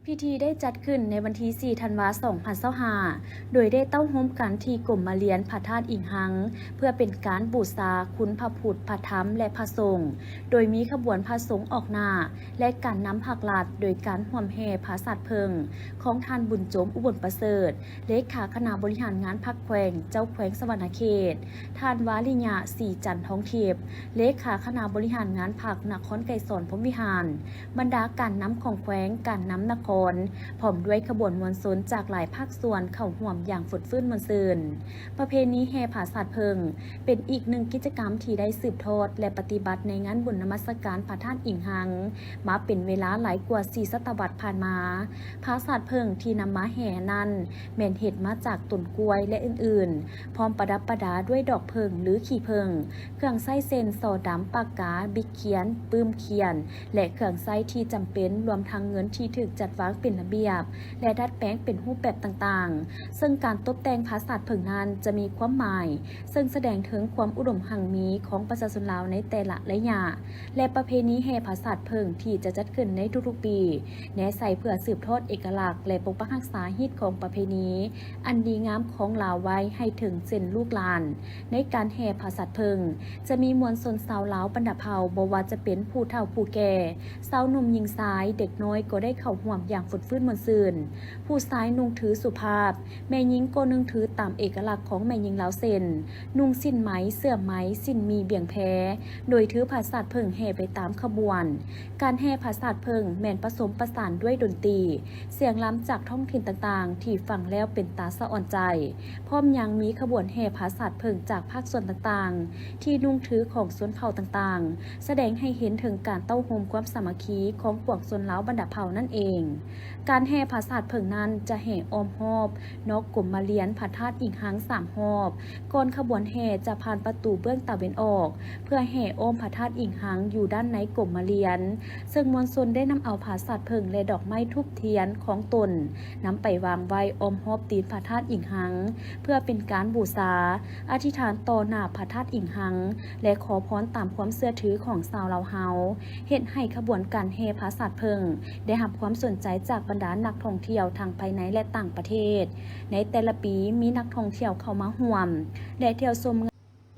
ພິທີໄດ້ຈັດຂຶ້ນໃນວັນທີສີ່ ທັນວາ ສອງພັນຊາວຫ້າ ໂດຍໄດ້ເຕົ້າໂຮມກັນທີ່ກົມມະລຽນພະທາດອີງຮັງ ເພື່ອເປັນການບູຊາຄຸນພະພຸດ ພະທຳ ແລະ ພະສົງ, ໂດຍມີຂະບວນພະສົງອອກໜ້າ ແລະ ການນຳພາກລັດ ໂດຍການຮ່ວມແຫ່ຜາສາດເຜິ້ງຂອງທ່ານ ບຸນຈົມ ອຸບົນປະເສີດ ເລຂາຄະນະບໍລິຫານງານພັກແຂວງ, ເຈົ້າແຂວງສະຫວັນນະເຂດ, ທ່ານ ວາລິຍະ ສີຈັນທອງທິບ ເລຂາຄະນະບໍລິຫານງານພັກນະຄອນໄກສອນ ພົມວິຫານ, ບັນດາການນຳຂອງແຂວງ, ການນຳນະຄອນ, ພ້ອມດ້ວຍຂະບວນມວນຊົນຈາກຫຼາຍພາກສ່ວນເຂົ້າຮ່ວມຢ່າງຟົດຟື້ນມ່ວນຊື່ນ. ປະເພນີແຫ່ຜາສາດເຜິ້ງ ເປັນອີກໜຶ່ງກິດຈະກຳທີ່ໄດ້ສືບທອດ ແລະ ປະຕິບັດໃນງານບຸນນະມັດສະການພະທາດອີງຮັງ ມາເປັນເວລາຫຼາຍກວ່າສີ່ສະຕະວັດຜ່ານມາ. ຜາສາດເຜິ້ງທີ່ນຳມາແຫ່ນັ້ນ ແມ່ນເຮັດມາຈາກຕົ້ນກ້ວຍ ແລະ ອື່ນໆ, ພ້ອມປະດັບປະດາດ້ວຍດອກເຜິ້ງ ຫຼື ຂີ້ເຜິ້ງ, ເຄື່ອງໃຊ້ເຊັ່ນ ສໍດຳ, ປາກກາ, ບິກຂຽນ, ປຶ້ມຂຽນ ແລະ ເຄື່ອງໃຊ້ທີ່ຈຳເປັນ, ລວມທັງເງິນທີ່ຖືກຈັດວາງເປັນລະບຽບ ແລະ ດັດແປງເປັນຮູບແບບຕ່າງໆ. ເຊິ່ງການຕົບແຕ່ງຜາສາດເຜິ້ງນັ້ນຈະມີຄວາມໝາຍ ເຊິ່ງສະແດງເຖິງຄວາມອຸດົມຮັ່ງມີຂອງປະຊາຊົນລາວໃນແຕ່ລະໄລຍະ ແລະ ປະເພນີແຫ່ຜາສາດເຜິ້ງທີ່ຈະຈັດຂຶ້ນໃນທຸກໆປີ ແນໃສ່ເພື່ອສືບທອດເອກະລັກ ແລະ ປົກປັກຮັກສາຮີດຄອງປະເພນີອັນດີງາມຂອງລາວໄວ້ໃຫ້ເຖິງເຊັ່ນລູກຫຼານ. ໃນການແຫ່ຜາສາດເຜິ້ງ ຈະມີມວນຊົນຊາວລາວບັນດາເຜົ່າ, ບໍ່ວ່າຈະເປັນຜູ້ເຖົ້າຜູ້ແກ່, ຊາວໜຸ່ມຍິງຊາຍ, ເດັກນ້ອຍກໍໄດ້ເຂົ້າຮ່ວມຢ່າງຟົດຟື້ນມ່ວນຊື່ນ. ຜູ້ຊາຍນຸ່ງຖືສຸພາບ, ແມ່ຍິງກໍນຸ່ງຖືຕາມເອກະລັກຂອງແມ່ຍິງລາວເຊັ່ນ ນຸ່ງສິ້ນໄໝ, ເສື້ອໄໝ, ສິ້ນໝີ່, ບ່ຽງແພ, ໂດຍຖືຜາສາດເຜິ້ງແຫ່ໄປຕາມຂະບວນ. ການແຫ່ຜາສາດເຜິ້ງແມ່ນປະສົມປະສານດ້ວຍດົນຕີ, ສຽງລຳຈາກທ້ອງຖິ່ນຕ່າງໆ ທີ່ຟັງແລ້ວເປັນຕາສະອອນໃຈ, ພ້ອມຍັງມີຂະບວນແຫ່ຜາສາດເຜິ້ງຈາກພາກສ່ວນຕ່າງໆ ທີ່ນຸ່ງຖືຂອງຊົນເຜົ່າຕ່າງໆ, ສະແດງໃຫ້ເຫັນເຖິງການເຕົ້າໂຮມຄວາມສາມັກຄີຂອງປວງຊົນລາວບັນດາເຜົ່ານັ້ນເອງ. ການແຫ່ຜາສາດເຜິ້ງນັ້ນຈະແຫ່ອ້ອມຮອບນອກກົມມະລຽນພະທາດອີງຮັງສາມຮອບ. ກ່ອນຂະບວນແຫ່ຈະຜ່ານປະຕູເບື້ອງຕາເວັນອອກ ເພື່ອແຫ່ອ້ອມພະທາດອີງຮັງຢູ່ດ້ານໃນກົມມະລຽນ, ເຊິ່ງມວນຊົນໄດ້ນຳເອົາຜາສາດເຜິ້ງ ແລະ ດອກໄມ້ທູບທຽນຂອງຕົນ ນຳໄປວາງໄວ້ອ້ອມຮອບຕີນພະທາດອີງຮັງ ເພື່ອເປັນການບູຊາ, ອະທິຖານຕໍ່ໜ້າພະທາດອີງຮັງ ແລະ ຂໍພອນຕາມຄວາມເຊື່ອຖືຂອງຊາວລາວເຮົາ, ເຮັດໃຫ້ຂະບວນການແຫ່ຜາສາດເຜິ້ງ ໄດ້ຮັບຄວາມສົນໃຈຈາກບັນດານັກທ່ອງທ່ຽວທັງພາຍໃນ ແລະ ຕ່າງປະເທດ. ໃນແຕ່ລະປີມີນັກທ່ອງທ່ຽວເຂົ້າມາຮ່ວມ ແລະ ທ່ຽວຊົມ.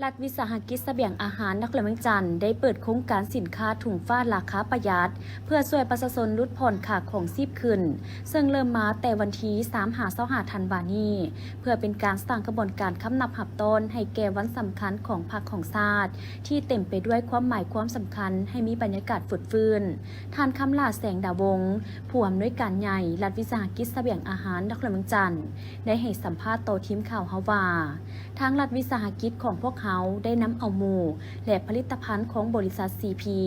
ລັດວິສາຫະກິດສະບຽງອາຫານນະຄອນຫຼວງວຽງຈັນ ໄດ້ເປີດໂຄງການສິນຄ້າຖົງຟ້າລາຄາປະຢັດ ເພື່ອຊ່ວຍປະຊາຊົນຫຼຸດຜ່ອນຄ່າຄອງຊີບຂຶ້ນ, ເຊິ່ງເລີ່ມມາແຕ່ວັນທີສາມຫາຊາວຫ້າທັນວານີ້ ເພື່ອເປັນການສ້າງຂະບວນການຄຳນັບຮັບຕ້ອນໃຫ້ແກ່ວັນສຳຄັນຂອງພັກຂອງຊາດ ທີ່ເຕັມໄປດ້ວຍຄວາມໝາຍຄວາມສຳຄັນ ໃຫ້ມີບັນຍາກາດຟົດຟື້ນ. ທ່ານ ຄຳຫຼ້າ ແສງດາວົງ ຜູ້ອຳນວຍການໃຫຍ່ລັດວິສາຫະກິດສະບຽງອາຫານນະຄອນຫຼວງວຽງຈັນ ໄດ້ໃຫ້ສຳພາດຕໍ່ທີມຂ່າວເຮົາວ່າ, ທາງລັດວິສາຫະກິດຂອງພວກເຮົາໄດ້ນຳເອົາໝູ ແລະ ຜະລິດຕະພັນຂອງບໍລິສັດ ຊີ ພີ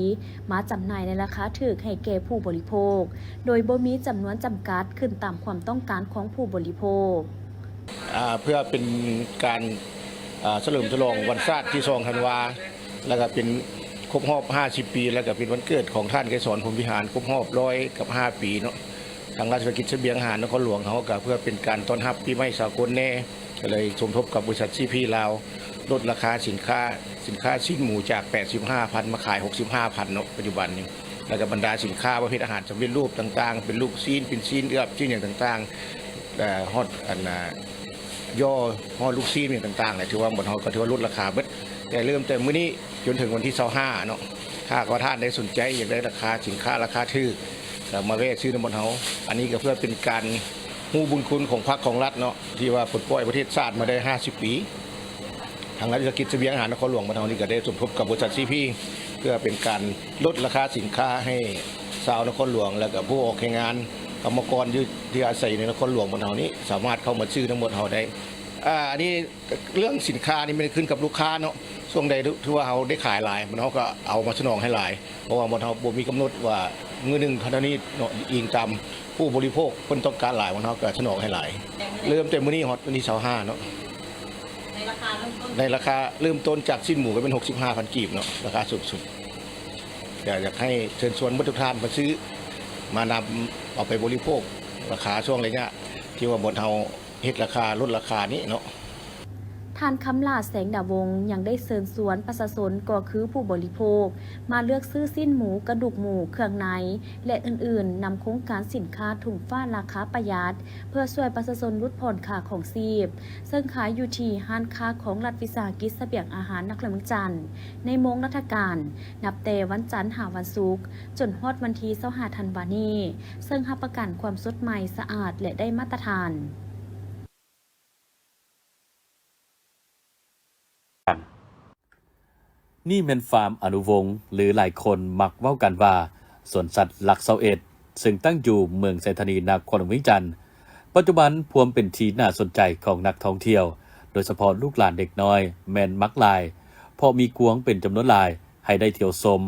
ມາຈຳໜ່າຍໃນລາຄາຖືກໃຫ້ແກ່ຜູ້ບໍລິໂພກ, ໂດຍບໍ່ມີຈຳນວນຈຳກັດ, ຂຶ້ນຕາມຄວາມຕ້ອງການຂອງຜູ້ບໍລິໂພກ. ອ່າ ເພື່ອເປັນການ ອ່າ ສະເຫຼີມສະຫຼອງວັນຊາດທີສອງທັນວາ ແລ້ວກໍເປັນຄົບຮອບຫ້າສິບປີ ແລ້ວກໍເປັນວັນເກີດຂອງທ່ານໄກສອນ ພົມວິຫານ ຄົບຮອບຮ້ອຍກັບຫ້າປີເນາະ. ທາງລັດວິສາຫະກິດສະບຽງອາຫານນະຄອນຫຼວງເຮົາກໍເພື່ອເປັນການຕ້ອນຮັບປີໃໝ່ສາກົນແດ່ ກໍເລີຍສົມທົບກັບບໍລິສັດ ຊີ ພີ ລາວ ລົດລາຄາສິນຄ້າ, ສິນຄ້າຊີ້ນໝູຈາກແປດສິບຫ້າພັນມາຂາຍຫົກສິບຫ້າພັນເນາະ ປັດຈຸບັນນີ້. ແລ້ວກໍບັນດາສິນຄ້າປະເພດອາຫານສຳເລັດຮູບຕ່າງໆ ເປັນລູກຊີ້ນ, ເປັນຊີ້ນເອືອບ, ຊີ້ນຫຍັງຕ່າງໆ ເອີ ຮອດອັນນ່າ ຍໍຮອດລູກຊີ້ນຫຍັງຕ່າງໆ ຖືວ່າບ່ອນເຮົາກໍຖືວ່າລົດລາຄາເບິດ ແຕ່ເລີ່ມແຕ່ມື້ນີ້ຈົນເຖິງວັນທີຊາວຫ້າເນາະ. ຖ້າວ່າທ່ານໃດສົນໃຈຢາກໄດ້ລາຄາສິນຄ້າລາຄາຖືກ ກໍມາແວ່ຊື້ນຳບ່ອນເຮົາ. ອັນນີ້ກໍເພື່ອເປັນການຮູ້ບຸນຄຸນຂອງພັກຂອງລັດເນາະ ທີ່ວ່າປົດປ່ອຍປະເທດຊາດມາໄດ້ຫ້າສິບປີ. ທາງລັດວິສາຫະກິດສະບຽງອາຫານນະຄອນຫຼວງບ້ານເຮົານີ້ກໍໄດ້ສົມທົບກັບບໍລິສັດ ຊີ ພີ ເພື່ອເປັນການລົດລາຄາສິນຄ້າໃຫ້ຊາວນະຄອນຫຼວງ ແລ້ວກໍຜູ້ອອກແຮງງານ, ກຳມະກອນຢູ່ທີ່ອາໄສຢູ່ໃນນະຄອນຫຼວງບ້ານເຮົານີ້ ສາມາດເຂົ້າມາຊື້ນຳບ່ອນເຮົາໄດ້. ອາ ອັນນີ້ເລື່ອງສິນຄ້ານີ້ແມ່ນຂຶ້ນກັບລູກຄ້າເນາະ, ຊ່ວງໃດທີ່ວ່າເຮົາໄດ້ຂາຍຫຼາຍ ມັນເຮົາກໍເອົາມາສະໜອງໃຫ້ຫຼາຍ ເພາະວ່າບ່ອນເຮົາບໍ່ມີກຳນົດວ່າມື້ໜຶ່ງເທົ່ານັ້ນເນາະ, ອີງຕາມຜູ້ບໍລິໂພກເພິ່ນຕ້ອງການຫຼາຍ ບ່ອນເຮົາກໍສະໜອງໃຫ້ຫຼາຍ. ເລີ່ມແຕ່ມື້ນີ້ຮອດວັນທີຊາວຫ້າເນາະ. ໃນລາຄາເລີ່ມຕົ້ນ ໃນລາຄາເລີ່ມຕົ້ນຈາກຊີ້ນໝູກໍແມ່ນຫົກສິບຫ້າພັນກີບເນາະ, ລາຄາສູງສຸດ. ກໍຢາກໃຫ້ເຊີນຊວນໝົດທຸກທ່ານມາຊື້ ມານຳເອົາໄປບໍລິໂພກ ລາຄາຊ່ວງໄລຍະທີ່ວ່າບ່ອນເຮົາເຮັດລາຄາ ລົດລາຄານີ້ເນາະ. ພ ທ່ານ ຄຳຫຼ້າ ແສງດາວົງ ຍັງໄດ້ເຊີນຊວນປະຊາຊົນ ກໍຄືຜູ້ບໍລິໂພກ ມາເລືອກຊື້ຊີ້ນໝູ, ກະດູກໝູ, ເຄື່ອງໃນ ແລະ ອື່ນໆ ນຳໂຄງການສິນຄ້າຖົງຟ້າລາຄາປະຢັດ ເພື່ອຊ່ວຍປະຊາຊົນຫຼຸດຜ່ອນຄ່າຄອງຊີບ, ເຊິ່ງຂາຍຢູ່ທີ່ຮ້ານຄ້າຂອງລັດວິສາຫະກິດສະບຽງອາຫານນະຄອນຫຼວງວຽງຈັນ ໃນໂມງລັດຖະການ ນັບແຕ່ວັນຈັນຫາວັນສຸກ ຈົນຮອດວັນທີຊາວຫ້າທັນວານີ້, ເຊິ່ງຮັບປະກັນຄວາມສົດໃໝ່, ສະອາດ ແລະ ໄດ້ມາດຕະຖານ. ນີ້ແມ່ນຟາມອະນຸວົງ ຫຼື ຫຼາຍຄົນມັກເວົ້າກັນວ່າ ສວນສັດຫຼັກຊາວເອັດ ເຊິ່ງຕັ້ງຢູ່ເມືອງໄຊທານີ ນະຄອນຫຼວງວຽງຈັນ. ປັດຈຸບັນພວມເປັນທີ່ໜ້າສົນໃຈຂອງນັກທ່ອງທ່ຽວ, ໂດຍສະເພາະລູກຫຼານເດັກນ້ອຍແມ່ນມັກຫຼາຍ, ເພາະມີກວາງເປັນຈຳນວນຫຼາຍໃຫ້ໄດ້ທ່ຽວຊົມ.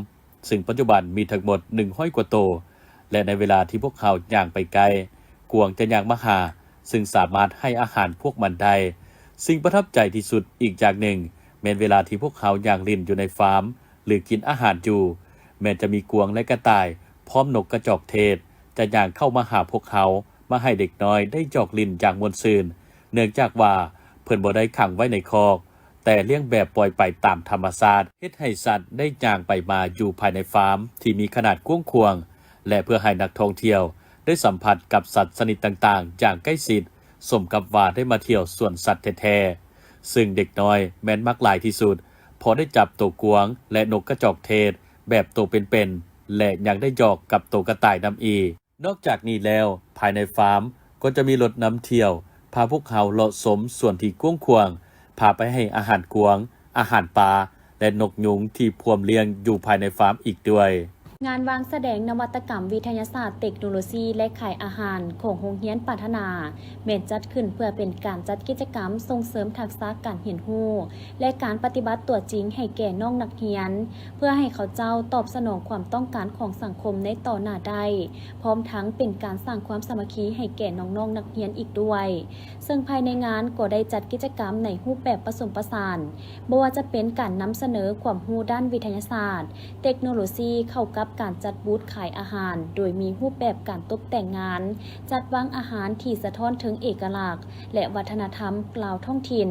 ຊຶ່ງປັດຈຸບັນມີທັງໝົດໜຶ່ງຮ້ອຍກວ່າໂຕ ແລະ ໃນເວລາທີ່ພວກເຮົາຍ່າງໄປໃກ້, ກວາງຈະຍ່າງມາຫາ, ຊຶ່ງສາມາດໃຫ້ອາຫານພວກມັນໄດ້. ສິ່ງປະທັບໃຈທີ່ສຸດອີກຢ່າງໜຶ່ງ ແມ່ນເວລາທີ່ພວກເຮົາຍ່າງຫຼິ້ນຢູ່ໃນຟາມ ຫຼື ກິນອາຫານຢູ່, ແມ່ນຈະມີກວາງ ແລະ ກະຕ່າຍ ພ້ອມນົກກະຈອກເທດ ຈະຍ່າງເຂົ້າມາຫາພວກເຮົາ, ມາໃຫ້ເດັກນ້ອຍໄດ້ຢອກຫຼິ້ນຢ່າງມ່ວນຊື່ນ, ເນື່ອງຈາກວ່າເພິ່ນບໍ່ໄດ້ຂັງໄວ້ໃນຄອກ, ແຕ່ລ້ຽງແບບປ່ອຍໄປຕາມທຳມະຊາດ, ເຮັດໃຫ້ສັດໄດ້ຍ່າງໄປມາຢູ່ພາຍໃນຟາມທີ່ມີຂະໜາດກວ້າງຂວາງ ແລະ ເພື່ອໃຫ້ນັກທ່ອງທ່ຽວໄດ້ສຳຜັດກັບສັດຊະນິດຕ່າງໆຢ່າງໃກ້ຊິດ, ສົມກັບວ່າໄດ້ມາທ່ຽວສວນສັດແທ້ໆ. ຊຶ່ງເດັກນ້ອຍແມ່ນມັກຫຼາຍທີ່ສຸດ, ເພາະໄດ້ຈັບໂຕກວາງ ແລະ ນົກກະຈອກເທດແບບໂຕເປັນໆ ແລະ ຍັງໄດ້ຢອກກັບໂຕກະຕ່າຍນຳອີກ. ນອກຈາກນີ້ແລ້ວ, ພາຍໃນຟາມກໍຈະມີລົດນຳທ່ຽວ ພາພວກເຮົາເລາະຊົມສວນທີ່ກວ້າງຂວາງ, ພາໄປໃຫ້ອາຫານກວາງ, ອາຫານປາ ແລະ ນົກຍຸງທີ່ພວມລ້ຽງຢູ່ພາຍໃນຟາມອີກດ້ວຍ. ງານວາງສະແດງນະວັດຕະກຳວິທະຍາສາດ, ເຕັກໂນໂລຊີ ແລະ ຂາຍອາຫານຂອງໂຮງຮຽນປາຖະໜາ ແມ່ນຈັດຂຶ້ນເພື່ອເປັນການຈັດກິດຈະກຳສົ່ງເສີມທັກສະການຮຽນຮູ້ ແລະ ການປະຕິບັດຕົວຈິງໃຫ້ແກ່ນ້ອງນັກຮຽນ, ເພື່ອໃຫ້ເຂົາເຈົ້າຕອບສະໜອງຄວາມຕ້ອງການຂອງສັງຄົມໃນຕໍ່ໜ້າໄດ້, ພ້ອມທັງເປັນການສ້າງຄວາມສາມັກຄີໃຫ້ແກ່ນ້ອງໆນັກຮຽນອີກດ້ວຍ. ເຊິ່ງພາຍໃນງານກໍໄດ້ຈັດກິດຈະກຳໃນຮູບແບບປະສົມປະສານ, ບໍ່ວ່າຈະເປັນການນຳສະເໜີຄວາມຮູ້ດ້ານວິທະຍາສາດ, ເຕັກໂນໂລຊີ ເຂົ້າກັບການຈັດບູດຂາຍອາຫານ, ໂດຍມີຮູບແບບການຕົບແຕ່ງງານ, ຈັດວາງອາຫານທີ່ສະທ້ອນເຖິງເອກະລັກ ແລະ ວັດທະນະທຳລາວທ້ອງຖິ່ນ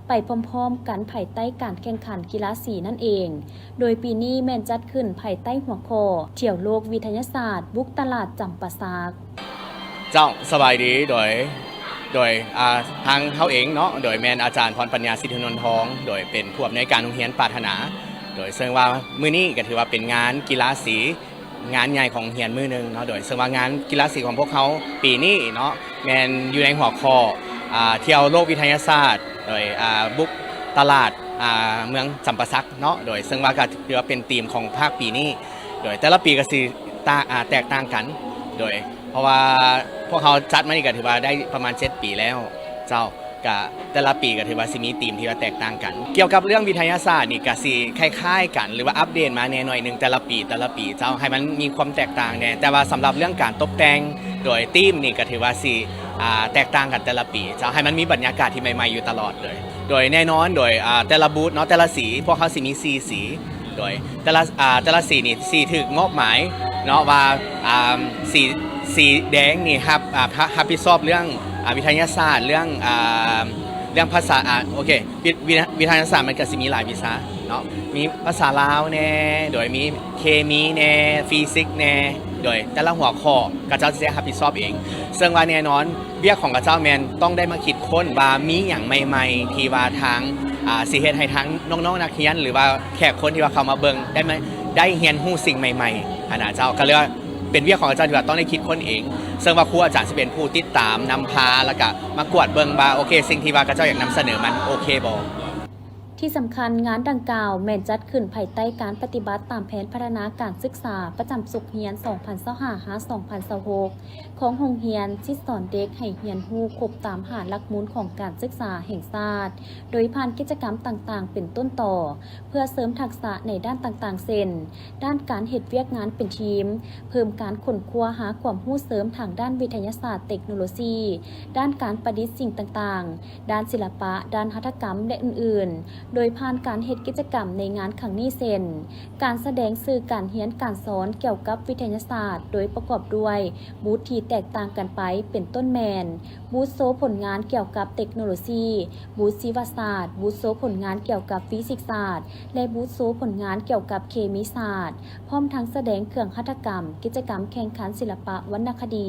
ໄປພ້ອມໆກັນພາຍໃຕ້ການແຂ່ງຂັນກິລາສີນັ້ນເອງ. ໂດຍປີນີ້ແມ່ນຈັດຂຶ້ນພາຍໃຕ້ຫົວຂໍ້ ທ່ຽວໂລກວິທະຍາສາດ ບຸກຕະຫຼາດຈຳປາສັກ. ເຈົ້າ ສະບາຍດີ ໂດຍ ໂດຍ ອ່າ ທາງເຮົາເອງເນາະ ໂດຍແມ່ນອາຈານ ພອນປັນຍາ ສິດທິນວນທອງ ໂດຍເປັນຜູ້ອຳນວຍການໂຮງຮຽນປາດຖະໜາ ໂດຍເຊິ່ງວ່າມື້ນີ້ກໍຖືວ່າເປັນງານກິລາສີ ງານໃຫຍ່ຂອງໂຮງຮຽນມື້ໜຶ່ງເນາະ ໂດຍເຊິ່ງວ່າງານກິລາສີຂອງພວກເຮົາປີນີ້ເນາະ ແມ່ນຢູ່ໃນຫົວຂໍ້ ອ່າ ທ່ຽວໂລກວິທະຍາສາດ ໂດຍ ອ່າ ບຸກຕະຫຼາດ ອ່າ ເມືອງຈຳປາສັກເນາະ ໂດຍເຊິ່ງວ່າກໍຖືວ່າເປັນທີມຂອງພາກປີນີ້ ໂດຍແຕ່ລະປີກໍຊິຕ່າງ ອ່າ ແຕກຕ່າງກັນ ໂດຍ ເພາະວ່າພວກເຮົາຈັດມານີ້ກໍຖືວ່າໄດ້ປະມານເຈັດປີແລ້ວ ເຈົ້າ ກະແຕ່ລະປີກໍຖືວ່າຊິມີທີມທີ່ວ່າແຕກຕ່າງກັນ. ກ່ຽວກັບເລື່ອງວິທະຍາສາດນີ້ກະຊິຄ້າຍໆກັນ ຫຼືວ່າອັບເດດມາແດ່ໜ້ອຍໜຶ່ງແຕ່ລະປີ ແຕ່ລະປີ ເຈົ້າ ໃຫ້ມັນມີຄວາມແຕກຕ່າງແດ່. ແຕ່ວ່າສຳລັບເລື່ອງການຕົບແຕ່ງໂດຍທີມນີ້ກໍຖືວ່າຊິ ອ່າ ແຕກຕ່າງກັນແຕ່ລະປີ ເຈົ້າ ໃຫ້ມັນມີບັນຍາກາດທີ່ໃໝ່ໆຢູ່ຕະຫຼອດເລີຍ. ໂດຍແນ່ນອນ ໂດຍ ອ່າ ແຕ່ລະບູດເນາະ ແຕ່ລະສີ ພວກເຮົາຊິມີສີ່ສີ ໂດຍແຕ່ລະ ອ່າ ແຕ່ລະສີນີ້ຊິຖືກມອບໝາຍເນາະວ່າ ອ່າ ສີ ສີແດງນີ້ຮັບ ອ່າ ຮັບ ຮັບຜິດຊອບເລື່ອງ ອ່າ ວິທະຍາສາດ ເລື່ອງ ອ່າ ເລື່ອງພາສາ ອ່າ ໂອເຄ ວິ ວິ ວິທະຍາສາດມັນກໍຊິມີຫຼາຍວິຊາເນາະ ມີພາສາລາວແດ່ ໂດຍມີເຄມີແດ່ ຟີຊິກແດ່ ໂດຍແຕ່ລະຫົວຂໍ້ຂະເຈົ້າຊິໄດ້ຮັບຜິດຊອບເອງ ເຊິ່ງວ່າແນ່ນອນ ວຽກຂອງຂະເຈົ້າແມ່ນຕ້ອງໄດ້ມາຄິດຄົ້ນວ່າມີຫຍັງໃໝ່ໆ ທີ່ວ່າທາງ ອ່າ ຊິເຮັດໃຫ້ທາງນ້ອງໆນັກຮຽນ ຫຼືວ່າແຂກຄົນທີ່ວ່າເຂົ້າມາເບິ່ງໄດ້ມາ ໄດ້ຮຽນຮູ້ສິ່ງໃໝ່ໆ ຫັ້ນນະເຈົ້າ. ກໍເລີຍວ່າເປັນວຽກຂອງຂະເຈົ້າທີ່ວ່າຕ້ອງໄດ້ຄິດຄົ້ນເອງ ເຊິ່ງວ່າຄູອາຈານຊິເປັນຜູ້ຕິດຕາມນຳພາ ແລ້ວກະມາກວດເບິ່ງວ່າ ໂອເຄ ສິ່ງທີ່ວ່າຂະເຈົ້າຢາກນຳສະເໜີມັນໂອເຄບໍ່. ທີ່ສຳຄັນ, ງານດັ່ງກ່າວແມ່ນຈັດຂຶ້ນພາຍໃຕ້ການປະຕິບັດຕາມແຜນພັດທະນາການສຶກສາປະຈຳສົກຮຽນ ສອງພັນຊາວຫ້າ ຫາ ສອງພັນຊາວຫົກ ຂອງໂຮງຮຽນສິດສອນເດັກໃຫ້ຮຽນຮູ້ຄົບຕາມຫ້າຫຼັກມູນຂອງການສຶກສາແຫ່ງຊາດ, ໂດຍຜ່ານກິດຈະກຳຕ່າງໆເປັນຕົ້ນຕໍ ເພື່ອເສີມທັກສະໃນດ້ານຕ່າງໆ ເຊັ່ນ ດ້ານການເຮັດວຽກງານເປັນທີມ, ເພີ່ມການຄົ້ນຄວ້າຫາຄວາມຮູ້ເສີມທາງດ້ານວິທະຍາສາດເຕັກໂນໂລຊີ, ດ້ານການປະດິດສິ່ງຕ່າງໆ, ດ້ານສິລະປະ, ດ້ານຫັດຖະກຳ ແລະ ອື່ນໆ. ໂດຍຜ່ານການເຮັດກິດຈະກຳໃນງານຄັ້ງນີ້ເຊັ່ນ ການສະແດງສື່ການຮຽນການສອນກ່ຽວກັບວິທະຍາສາດ ໂດຍປະກອບດ້ວຍບູດທີ່ແຕກຕ່າງກັນໄປ ເປັນຕົ້ນແມ່ນ ບູດໂຊຜົນງານກ່ຽວກັບເຕັກໂນໂລຊີ, ບູດຊີວະສາດ, ບູດໂຊຜົນງານກ່ຽວກັບຟີຊິກສາດ ແລະ ບູດໂຊຜົນງານກ່ຽວກັບເຄມີສາດ, ພ້ອມທັງສະແດງເຄື່ອງຫັດຖະກຳ, ກິດຈະກຳແຂ່ງຂັນສິລະປະວັນນະຄະດີ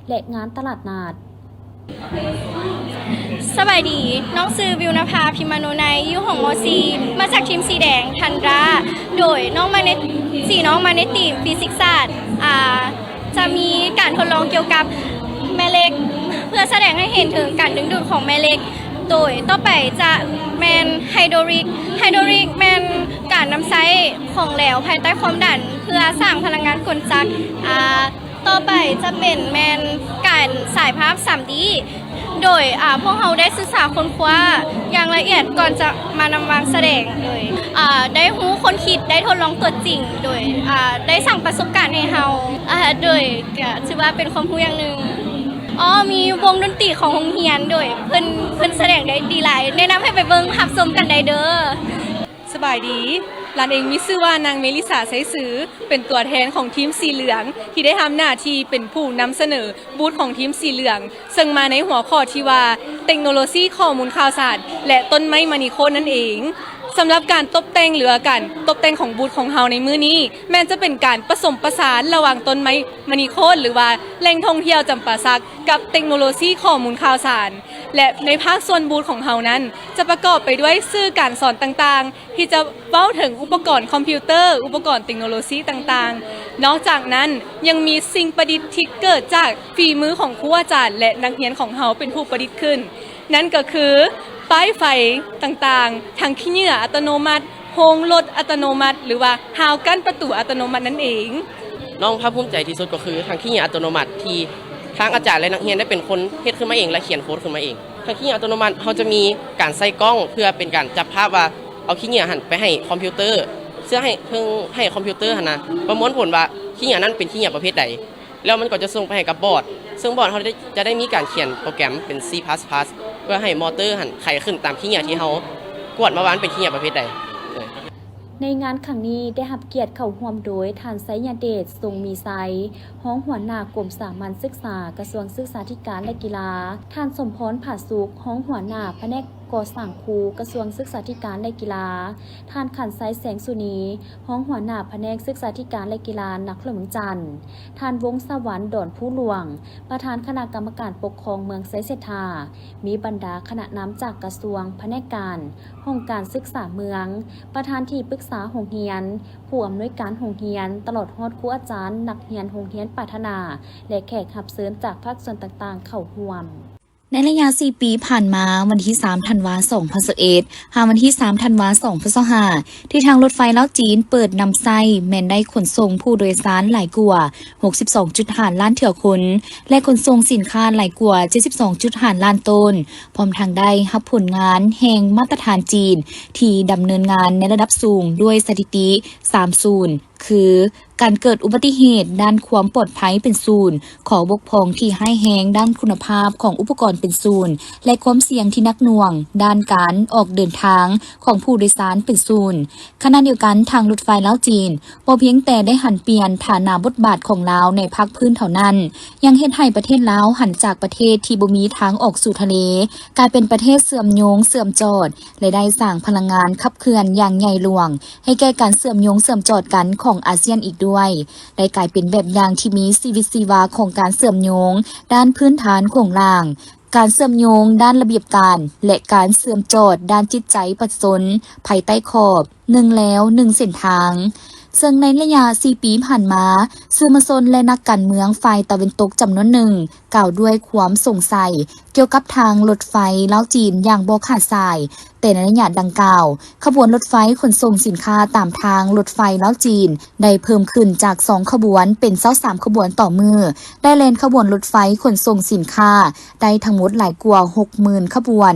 ແລະ ງານຕະຫຼາດນັດ. ສະບາຍດີ, ນ້ອງຊື່ ວິວນະພາ ພິມມະໂນໄນ, ຢູ່ຫ້ອງ ມ.ສີ່ ມາຈາກທີມສີແດງ ທັນດຣາ. ໂດຍ ນ້ອງມາໃນ ສີ່ ນ້ອງມາໃນທີມຟີຊິກສາດ ອ່າ ຈະມີການທົດລອງກ່ຽວກັບແມ່ເຫຼັກ ເພື່ອສະແດງໃຫ້ເຫັນເຖິງການດຶງດູດຂອງແມ່ເຫຼັກ. ໂດຍ ຕໍ່ໄປຈະແມ່ນໄຮໂດຣລິກ. ໄຮໂດຣລິກແມ່ນການນຳໃຊ້ຂອງແຫຼວພາຍໃຕ້ຄວາມດັນ ເພື່ອສ້າງພະລັງງານກົນຈັກ. ອ່າ ຕໍ່ໄປຈະເປັນແມ່ນການສາຍພາບ ສາມດີ ໂດຍ ອ່າ ພວກເຮົາໄດ້ສຶກສາຄົ້ນຄວ້າຢ່າງລະອຽດກ່ອນຈະມານຳວາງສະແດງ. ໂດຍ ອ່າ ໄດ້ຮູ້ຄົນຄິດ ໄດ້ທົດລອງຕົວຈິງ ໂດຍ ອ່າ ໄດ້ສ້າງປະສົບການໃຫ້ເຮົາ. ອ່າ ໂດຍ ກະຖືວ່າເປັນຄວາມຮູ້ຢ່າງໜຶ່ງ. ອໍ ມີວົງດົນຕີຂອງໂຮງຮຽນ ໂດຍ ເພິ່ນ ເພິ່ນສະແດງໄດ້ດີຫຼາຍ. ແນະນຳໃຫ້ໄປເບິ່ງ ຮັບຊົມກັນໄດ້ເດີ້. ສະບາຍດີ, ຫຼານເອງມີຊື່ວ່ານາງເມລິສາ ໄຊຊື່ ເປັນຕົວແທນຂອງທີມສີເຫຼືອງ ທີ່ໄດ້ຮັບໜ້າທີ່ເປັນຜູ້ນຳສະເໜີບູດຂອງທີມສີເຫຼືອງ ເຊິ່ງມາໃນຫົວຂໍ້ທີ່ວ່າ ເຕັກໂນໂລຊີຂໍ້ມູນຂ່າວສານ ແລະ ຕົ້ນໄມ້ມະນີໂຄດນັ້ນເອງ. ສຳລັບການຕົບແຕ່ງ ຫຼືວ່າການຕົບແຕ່ງຂອງບູດຂອງເຮົາໃນມື້ນີ້ ແມ່ນຈະເປັນການປະສົມປະສານລະຫວ່າງຕົ້ນໄມ້ມະນີໂຄດ ຫຼືວ່າແຫຼ່ງທ່ອງທ່ຽວຈຳປາສັກ ກັບເຕັກໂນໂລຊີຂໍ້ມູນຂ່າວສານ ແລະ ໃນພາກສ່ວນບູດຂອງເຮົານັ້ນ ຈະປະກອບໄປດ້ວຍສື່ການສອນຕ່າງໆ ທີ່ຈະເວົ້າເຖິງອຸປະກອນຄອມພິວເຕີ, ອຸປະກອນເຕັກໂນໂລຊີຕ່າງໆ. ນອກຈາກນັ້ນ ຍັງມີສິ່ງປະດິດທີ່ເກີດຈາກຝີມືຂອງຄູອາຈານ ແລະ ນັກຮຽນຂອງເຮົາເປັນຜູ້ປະດິດຂຶ້ນ, ນັ້ນກໍຄືປ້າຍໄຟຕ່າງໆ, ຖັງຂີ້ເຫຍື້ອອັດຕະໂນມັດ, ໂຮງລົດອັດຕະໂນມັດ ຫຼືວ່າຮາວກັ້ນປະຕູອັດຕະໂນມັດນັ້ນເອງ. ນ້ອງພາກພູມໃຈທີ່ສຸດກໍຄືຖັງຂີ້ເຫຍື້ອອັດຕະໂນມັດທີ່ທາງອາຈານ ແລະ ນັກຮຽນໄດ້ເປັນຄົນເຮັດຂຶ້ນມາເອງ ແລະ ຂຽນໂຄດຂຶ້ນມາເອງ. ຖັງຂີ້ເຫຍື້ອອັດຕະໂນມັດ ເຮົາຈະມີການໃສ່ກ້ອງເພື່ອເປັນການຈັບພາບວ່າເອົາຂີ້ເຫຍື້ອຫັ້ນໄປໃຫ້ຄອມພິວເຕີ ເພື່ອໃຫ້ ເພື່ອໃຫ້ຄອມພິວເຕີຫັ້ນນະປະມວນຜົນວ່າຂີ້ເຫຍື້ອນັ້ນເປັນຂີ້ເຫຍື້ອປະເພດໃດ. ແລ້ວມັນກໍຈະສົ່ງໄປໃຫ້ກັບບອດ ເຊິ່ງບອດເຮົາໄດ້ ຈະໄດ້ມີການຂຽນໂປຣແກຣມເປັນ C plus plus ເພື່ອໃຫ້ມໍເຕີຫັ້ນໄຂຂຶ້ນຕາມຂີ້ເຫຍື້ອທີ່ເຮົາກວດມາວ່າມັນເປັນຂີ້ເຫຍື້ອປະເພດໃດ. ໃນງານຄັ້ງນີ້ໄດ້ຮັບກຽດເຂົ້າຮ່ວມໂດຍ ທ່ານ ໄຊຍະເດດ ຊົງມີໄຊ ຮອງຫົວໜ້າກົມສາມັນສຶກສາ ກະຊວງສຶກສາທິການ ແລະ ກິລາ, ທ່ານ ສົມພອນ ຜາສຸກ ຮອງຫົວໜ້າພະແນກກໍ່ສ້າງຄູ ກະຊວງສຶກສາທິການ ແລະ ກິລາ, ທ່ານ ຂັນໄຊ ແສງສຸນີ ຮອງຫົວໜ້າພະແນກສຶກສາທິການ ແລະ ກິລາ ນະຄອນຫຼວງວຽງຈັນ, ທ່ານ ວົງສະຫວັນ ດອນພູຫຼວງ ປະທານຄະນະກຳມະການປົກຄອງເມືອງໄຊເສດຖາ, ມີບັນດາຄະນະນຳຈາກກະຊວງ, ພະແນກການ, ຫ້ອງການສຶກສາເມືອງ, ປະທານທີ່ປຶກສາໂຮງຮຽນ, ຜູ້ອຳນວຍການໂຮງຮຽນ, ຕະຫຼອດຮອດຄູອາຈານ, ນັກຮຽນໂຮງຮຽນປາດຖະໜາ ແລະ ແຂກຮັບເຊີນຈາກພາກສ່ວນຕ່າງໆເຂົ້າຮ່ວມ. ໃນໄລຍະສີ່ປີຜ່ານມາ, ວັນທີສາມ ທັນວາ ສອງພັນຊາວເອັດ ຫາວັນທີສາມ ທັນວາ ສອງພັນຊາວຫ້າ ທີ່ທາງລົດໄຟລາວຈີນເປີດນຳໃຊ້ ແມ່ນໄດ້ຂົນສົ່ງຜູ້ໂດຍສານຫຼາຍກວ່າ ຫົກສິບສອງຈຸດຫ້າລ້ານເທື່ອຄົນ ແລະ ຂົນສົ່ງສິນຄ້າຫຼາຍກວ່າ ເຈັດສິບສອງຈຸດຫ້າລ້ານໂຕນ, ພ້ອມທັງໄດ້ຮັບຜົນງານແຫ່ງມາດຕະຖານຈີນ ທີ່ດຳເນີນງານໃນລະດັບສູງດ້ວຍສະຖິຕິ ສາມສູນ ຄື ການເກີດອຸບັດຕິເຫດດ້ານຄວາມປອດໄພເປັນສູນ, ຂໍ້ບົກຜ່ອງທີ່ຮ້າຍແຮງດ້ານຄຸນນະພາບຂອງອຸປະກອນເປັນສູນ ແລະ ຄວາມສ່ຽງທີ່ໜັກໜ່ວງດ້ານການອອກເດີນທາງຂອງຜູ້ໂດຍສານເປັນສູນ. ຂະນະດຽວກັນ, ທາງລົດໄຟລາວຈີນບໍ່ພຽງແຕ່ໄດ້ຫັນປ່ຽນຖານະບົດບາດຂອງລາວໃນພາກພື້ນເທົ່ານັ້ນ, ຍັງເຮັດໃຫ້ປະເທດລາວຫັນຈາກປະເທດທີ່ບໍ່ມີທາງອອກສູ່ທະເລ, ກາຍເປັນປະເທດເຊື່ອມໂຍງເຊື່ອມຈອດ ແລະ ໄດ້ສ້າງພະລັງງານຂັບເຄື່ອນຢ່າງໃຫຍ່ຫຼວງ ໃຫ້ແກ່ການເຊື່ອມໂຍງເຊື່ອມຈອດກັນຂອງອາຊຽນອີກດ້ວຍ, ໄດ້ກາຍເປັນແບບຢ່າງທີ່ມີຊີວິດຊີວາຂອງການເຊື່ອມໂຍງດ້ານພື້ນຖານໂຄງລ່າງ, ການເຊື່ອມໂຍງດ້ານລະບຽບການ ແລະ ການເຊື່ອມຈອດດ້ານຈິດໃຈປະຊາຊົນ ພາຍໃຕ້ຂອບໜຶ່ງແລວໜຶ່ງເສັ້ນທາງ. ເຊິ່ງໃນໄລຍະສີ່ປີຜ່ານມາ, ສື່ມວນຊົນ ແລະ ນັກການເມືອງຝ່າຍຕາເວັນຕົກຈຳນວນໜຶ່ງ ກ່າວດ້ວຍຄວາມສົງໄສກ່ຽວກັບທາງລົດໄຟລາວຈີນຢ່າງບໍ່ຂາດສາຍ, ແຕ່ໃນໄລຍະດັ່ງກ່າວ, ຂະບວນລົດໄຟຂົນສົ່ງສິນຄ້າຕາມທາງລົດໄຟລາວຈີນໄດ້ເພີ່ມຂຶ້ນຈາກສອງຂະບວນເປັນຊາວສາມຂະບວນຕໍ່ມື້, ໄດ້ແລ່ນຂະບວນລົດໄຟຂົນສົ່ງສິນຄ້າໄດ້ທັງໝົດຫຼາຍກວ່າຫົກໝື່ນຂະບວນ,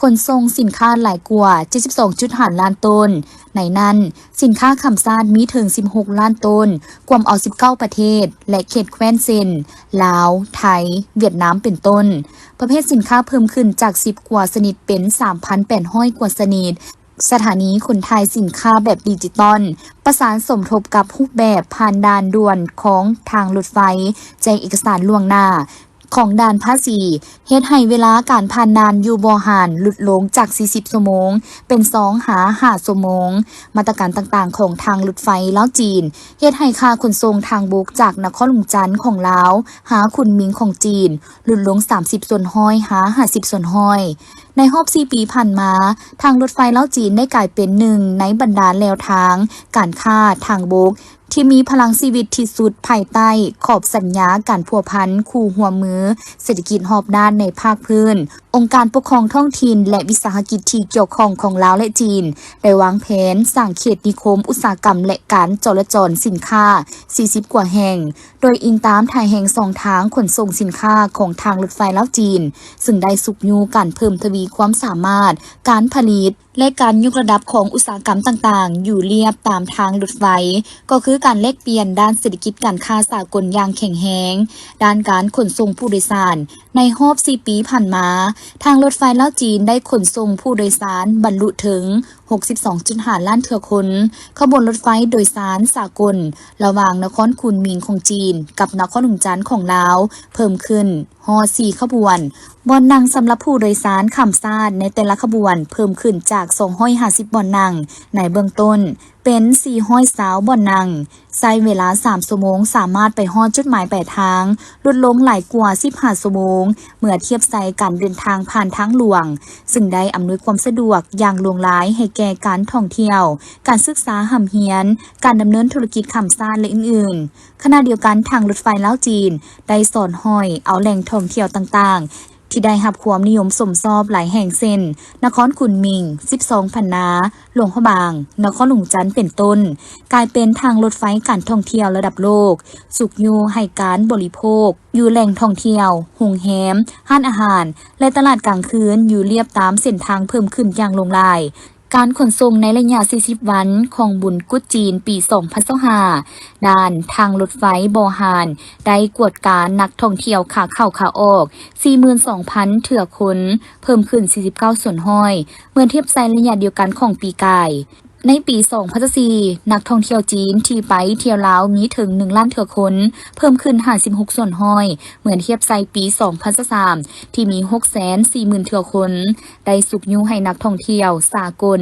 ຂົນສົ່ງສິນຄ້າຫຼາຍກວ່າເຈັດສິບສອງຈຸດຫ້າລ້ານໂຕນ. ໃນນັ້ນ, ສິນຄ້າຂ້າມຊາດມີເຖິງສິບຫົກລ້ານໂຕນ, ກວມເອົາສິບເກົ້າປະເທດ ແລະ ເຂດແຄວ້ນເຊັ່ນ ລາວ, ໄທ, ຫວຽດນາມ ເປັນຕົ້ນ. ປະເພດສິນຄ້າເພີ່ມຂຶ້ນຈາກສິບກວ່າຊະນິດເປັນສາມພັນແປດຮ້ອຍກວ່າຊະນິດ. ສະຖານີຂົນຖ່າຍສິນຄ້າແບບດິຈິຕອນ ປະສານສົມທົບກັບຮູບແບບຜ່ານດ່ານດ່ວນຂອງທາງລົດໄຟ, ແຈ້ງເອກະສານລ່ວງໜ້າຂອງດ່ານພາສີ ເຮັດໃຫ້ເວລາການຜ່ານດ່ານຢູ່ບໍ່ຫານຫຼຸດລົງຈາກສີ່ສິບຊົ່ວໂມງ ເປັນສອງຫາຫ້າຊົ່ວໂມງ. ມາດຕະການຕ່າງໆຂອງທາງລົດໄຟລາວຈີນ ເຮັດໃຫ້ຄ່າຂົນສົ່ງທາງບົກຈາກນະຄອນຫຼວງຈັນຂອງລາວຫາຄຸນມິງຂອງຈີນ ຫຼຸດລົງສາມສິບສ່ວນຮ້ອຍຫາຫ້າສິບສ່ວນຮ້ອຍ. ໃນຮອບສີ່ປີຜ່ານມາ, ທາງລົດໄຟລາວຈີນໄດ້ກາຍເປັນໜຶ່ງໃນບັນດາແລວທາງການຄ້າທາງບົກ ທີ່ມີພະລັງຊີວິດທີ່ສຸດພາຍໃຕ້ຂອບສັນຍາການພົວພັນຄູ່ຮ່ວມມືເສດຖະກິດຮອບດ້ານໃນພາກພື້ນ. ອົງການປົກຄອງທ້ອງຖິ່ນ ແລະ ວິສາຫະກິດທີ່ກ່ຽວຂ້ອງຂອງລາວ ແລະ ຈີນ ໄດ້ວາງແຜນສ້າງເຂດນິຄົມອຸດສາຫະກຳ ແລະ ການຈໍລະຈອນສິນຄ້າສີ່ສິບກວ່າແຫ່ງ, ໂດຍອີງຕາມທ່າແຫ່ງຊ່ອງທາງຂົນສົ່ງສິນຄ້າຂອງທາງລົດໄຟລາວຈີນ, ຊຶ່ງໄດ້ຊຸກຍູ້ການເພີ່ມທະວີຄວາມສາມາດການຜະລິດ ແລະ ການຍົກລະດັບຂອງອຸດສາຫະກຳຕ່າງໆ ຢູ່ລຽບຕາມທາງລົດໄຟ, ກໍຄືການແລກປ່ຽນດ້ານເສດຖະກິດການຄ້າສາກົນຢ່າງແຂງແຮງ. ດ້ານການຂົນສົ່ງຜູ້ໂດຍສານ, ໃນຮອບສີ່ປີຜ່ານມາ, ທາງລົດໄຟລາວຈີນໄດ້ຂົນສົ່ງຜູ້ໂດຍສານບັນລຸເຖິງຫົກສິບສອງຈຸດຫ້າລ້ານເທື່ອຄົນ. ຂະບວນລົດໄຟໂດຍສານສາກົນລະຫວ່າງນະຄອນຄຸນໝິງຂອງຈີນກັບນະຄອນຫຼວງຈັນຂອງລາວເພີ່ມຂຶ້ນຮອດສີ່ຂະບວນ. ບ່ອນນັ່ງສຳລັບຜູ້ໂດຍສານຂ້າມຊາດໃນແຕ່ລະຂະບວນເພີ່ມຂຶ້ນຈາກສອງຮ້ອຍຫ້າສິບບ່ອນນັ່ງໃນເບື້ອງຕົ້ນ ເປັນສີ່ຮ້ອຍຊາວບ່ອນນັ່ງ, ໃຊ້ເວລາສາມຊົ່ວໂມງສາມາດໄປຮອດຈຸດໝາຍປາຍທາງ, ຫຼຸດລົງຫຼາຍກວ່າສິບຫ້າຊົ່ວໂມງ ເມື່ອທຽບໃສ່ການເດີນທາງຜ່ານທາງຫຼວງ, ຊຶ່ງໄດ້ອຳນວຍຄວາມສະດວກຢ່າງຫຼວງຫຼາຍໃຫ້ແກ່ການທ່ອງທ່ຽວ, ການສຶກສາຮ່ຳຮຽນ, ການດຳເນີນທຸລະກິດຂ້າມຊາດ ແລະ ອື່ນໆ. ຂະນະດຽວກັນ, ທາງລົດໄຟລາວຈີນໄດ້ສອດຫ້ອຍເອົາແຫຼ່ງທ່ອງທ່ຽວຕ່າງໆ ທີ່ໄດ້ຮັບຄວາມນິຍົມຊົມຊອບຫຼາຍແຫ່ງ ເຊັ່ນ ນະຄອນຂຸນໝິງ, ສິບສອງພັນນາ, ຫຼວງພະບາງ, ນະຄອນຫຼວງຈັນ ເປັນຕົ້ນ, ກາຍເປັນທາງລົດໄຟການທ່ອງທ່ຽວລະດັບໂລກ, ຊຸກຍູ້ໃຫ້ການບໍລິໂພກຢູ່ແຫຼ່ງທ່ອງທ່ຽວ, ໂຮງແຮມ, ຮ້ານອາຫານ ແລະ ຕະຫຼາດກາງຄືນ ຢູ່ລຽບຕາມເສັ້ນທາງເພີ່ມຂຶ້ນຢ່າງຫຼວງຫຼາຍ. ການຂົນສົ່ງໃນໄລຍະສີ່ສິບວັນຂອງບຸນກຸດຈີນປີສອງພັນຊາວຫ້າ, ດ່ານທາງລົດໄຟບໍ່ຫານໄດ້ກວດການັກທ່ອງທ່ຽວຂາເຂົ້າຂາອອກສີ່ໝື່ນສອງພັນເທື່ອຄົນ, ເພີ່ມຂຶ້ນສີ່ສິບເກົ້າສ່ວນຮ້ອຍ ເມື່ອທຽບໃສ່ໄລຍະດຽວກັນຂອງປີກາຍ. ໃນປີສອງພັນຊາວສີ່, ນັກທ່ອງທ່ຽວຈີນທີ່ໄປທ່ຽວລາວມີເຖິງໜຶ່ງລ້ານເທື່ອຄົນ, ເພີ່ມຂຶ້ນຫ້າສິບຫົກສ່ວນຮ້ອຍ ເມື່ອທຽບໃສ່ປີສອງພັນຊາວສາມ ທີ່ມີຫົກແສນສີ່ໝື່ນເທື່ອຄົນ. ໄດ້ຊຸກຍູ້ໃຫ້ນັກທ່ອງທ່ຽວສາກົນ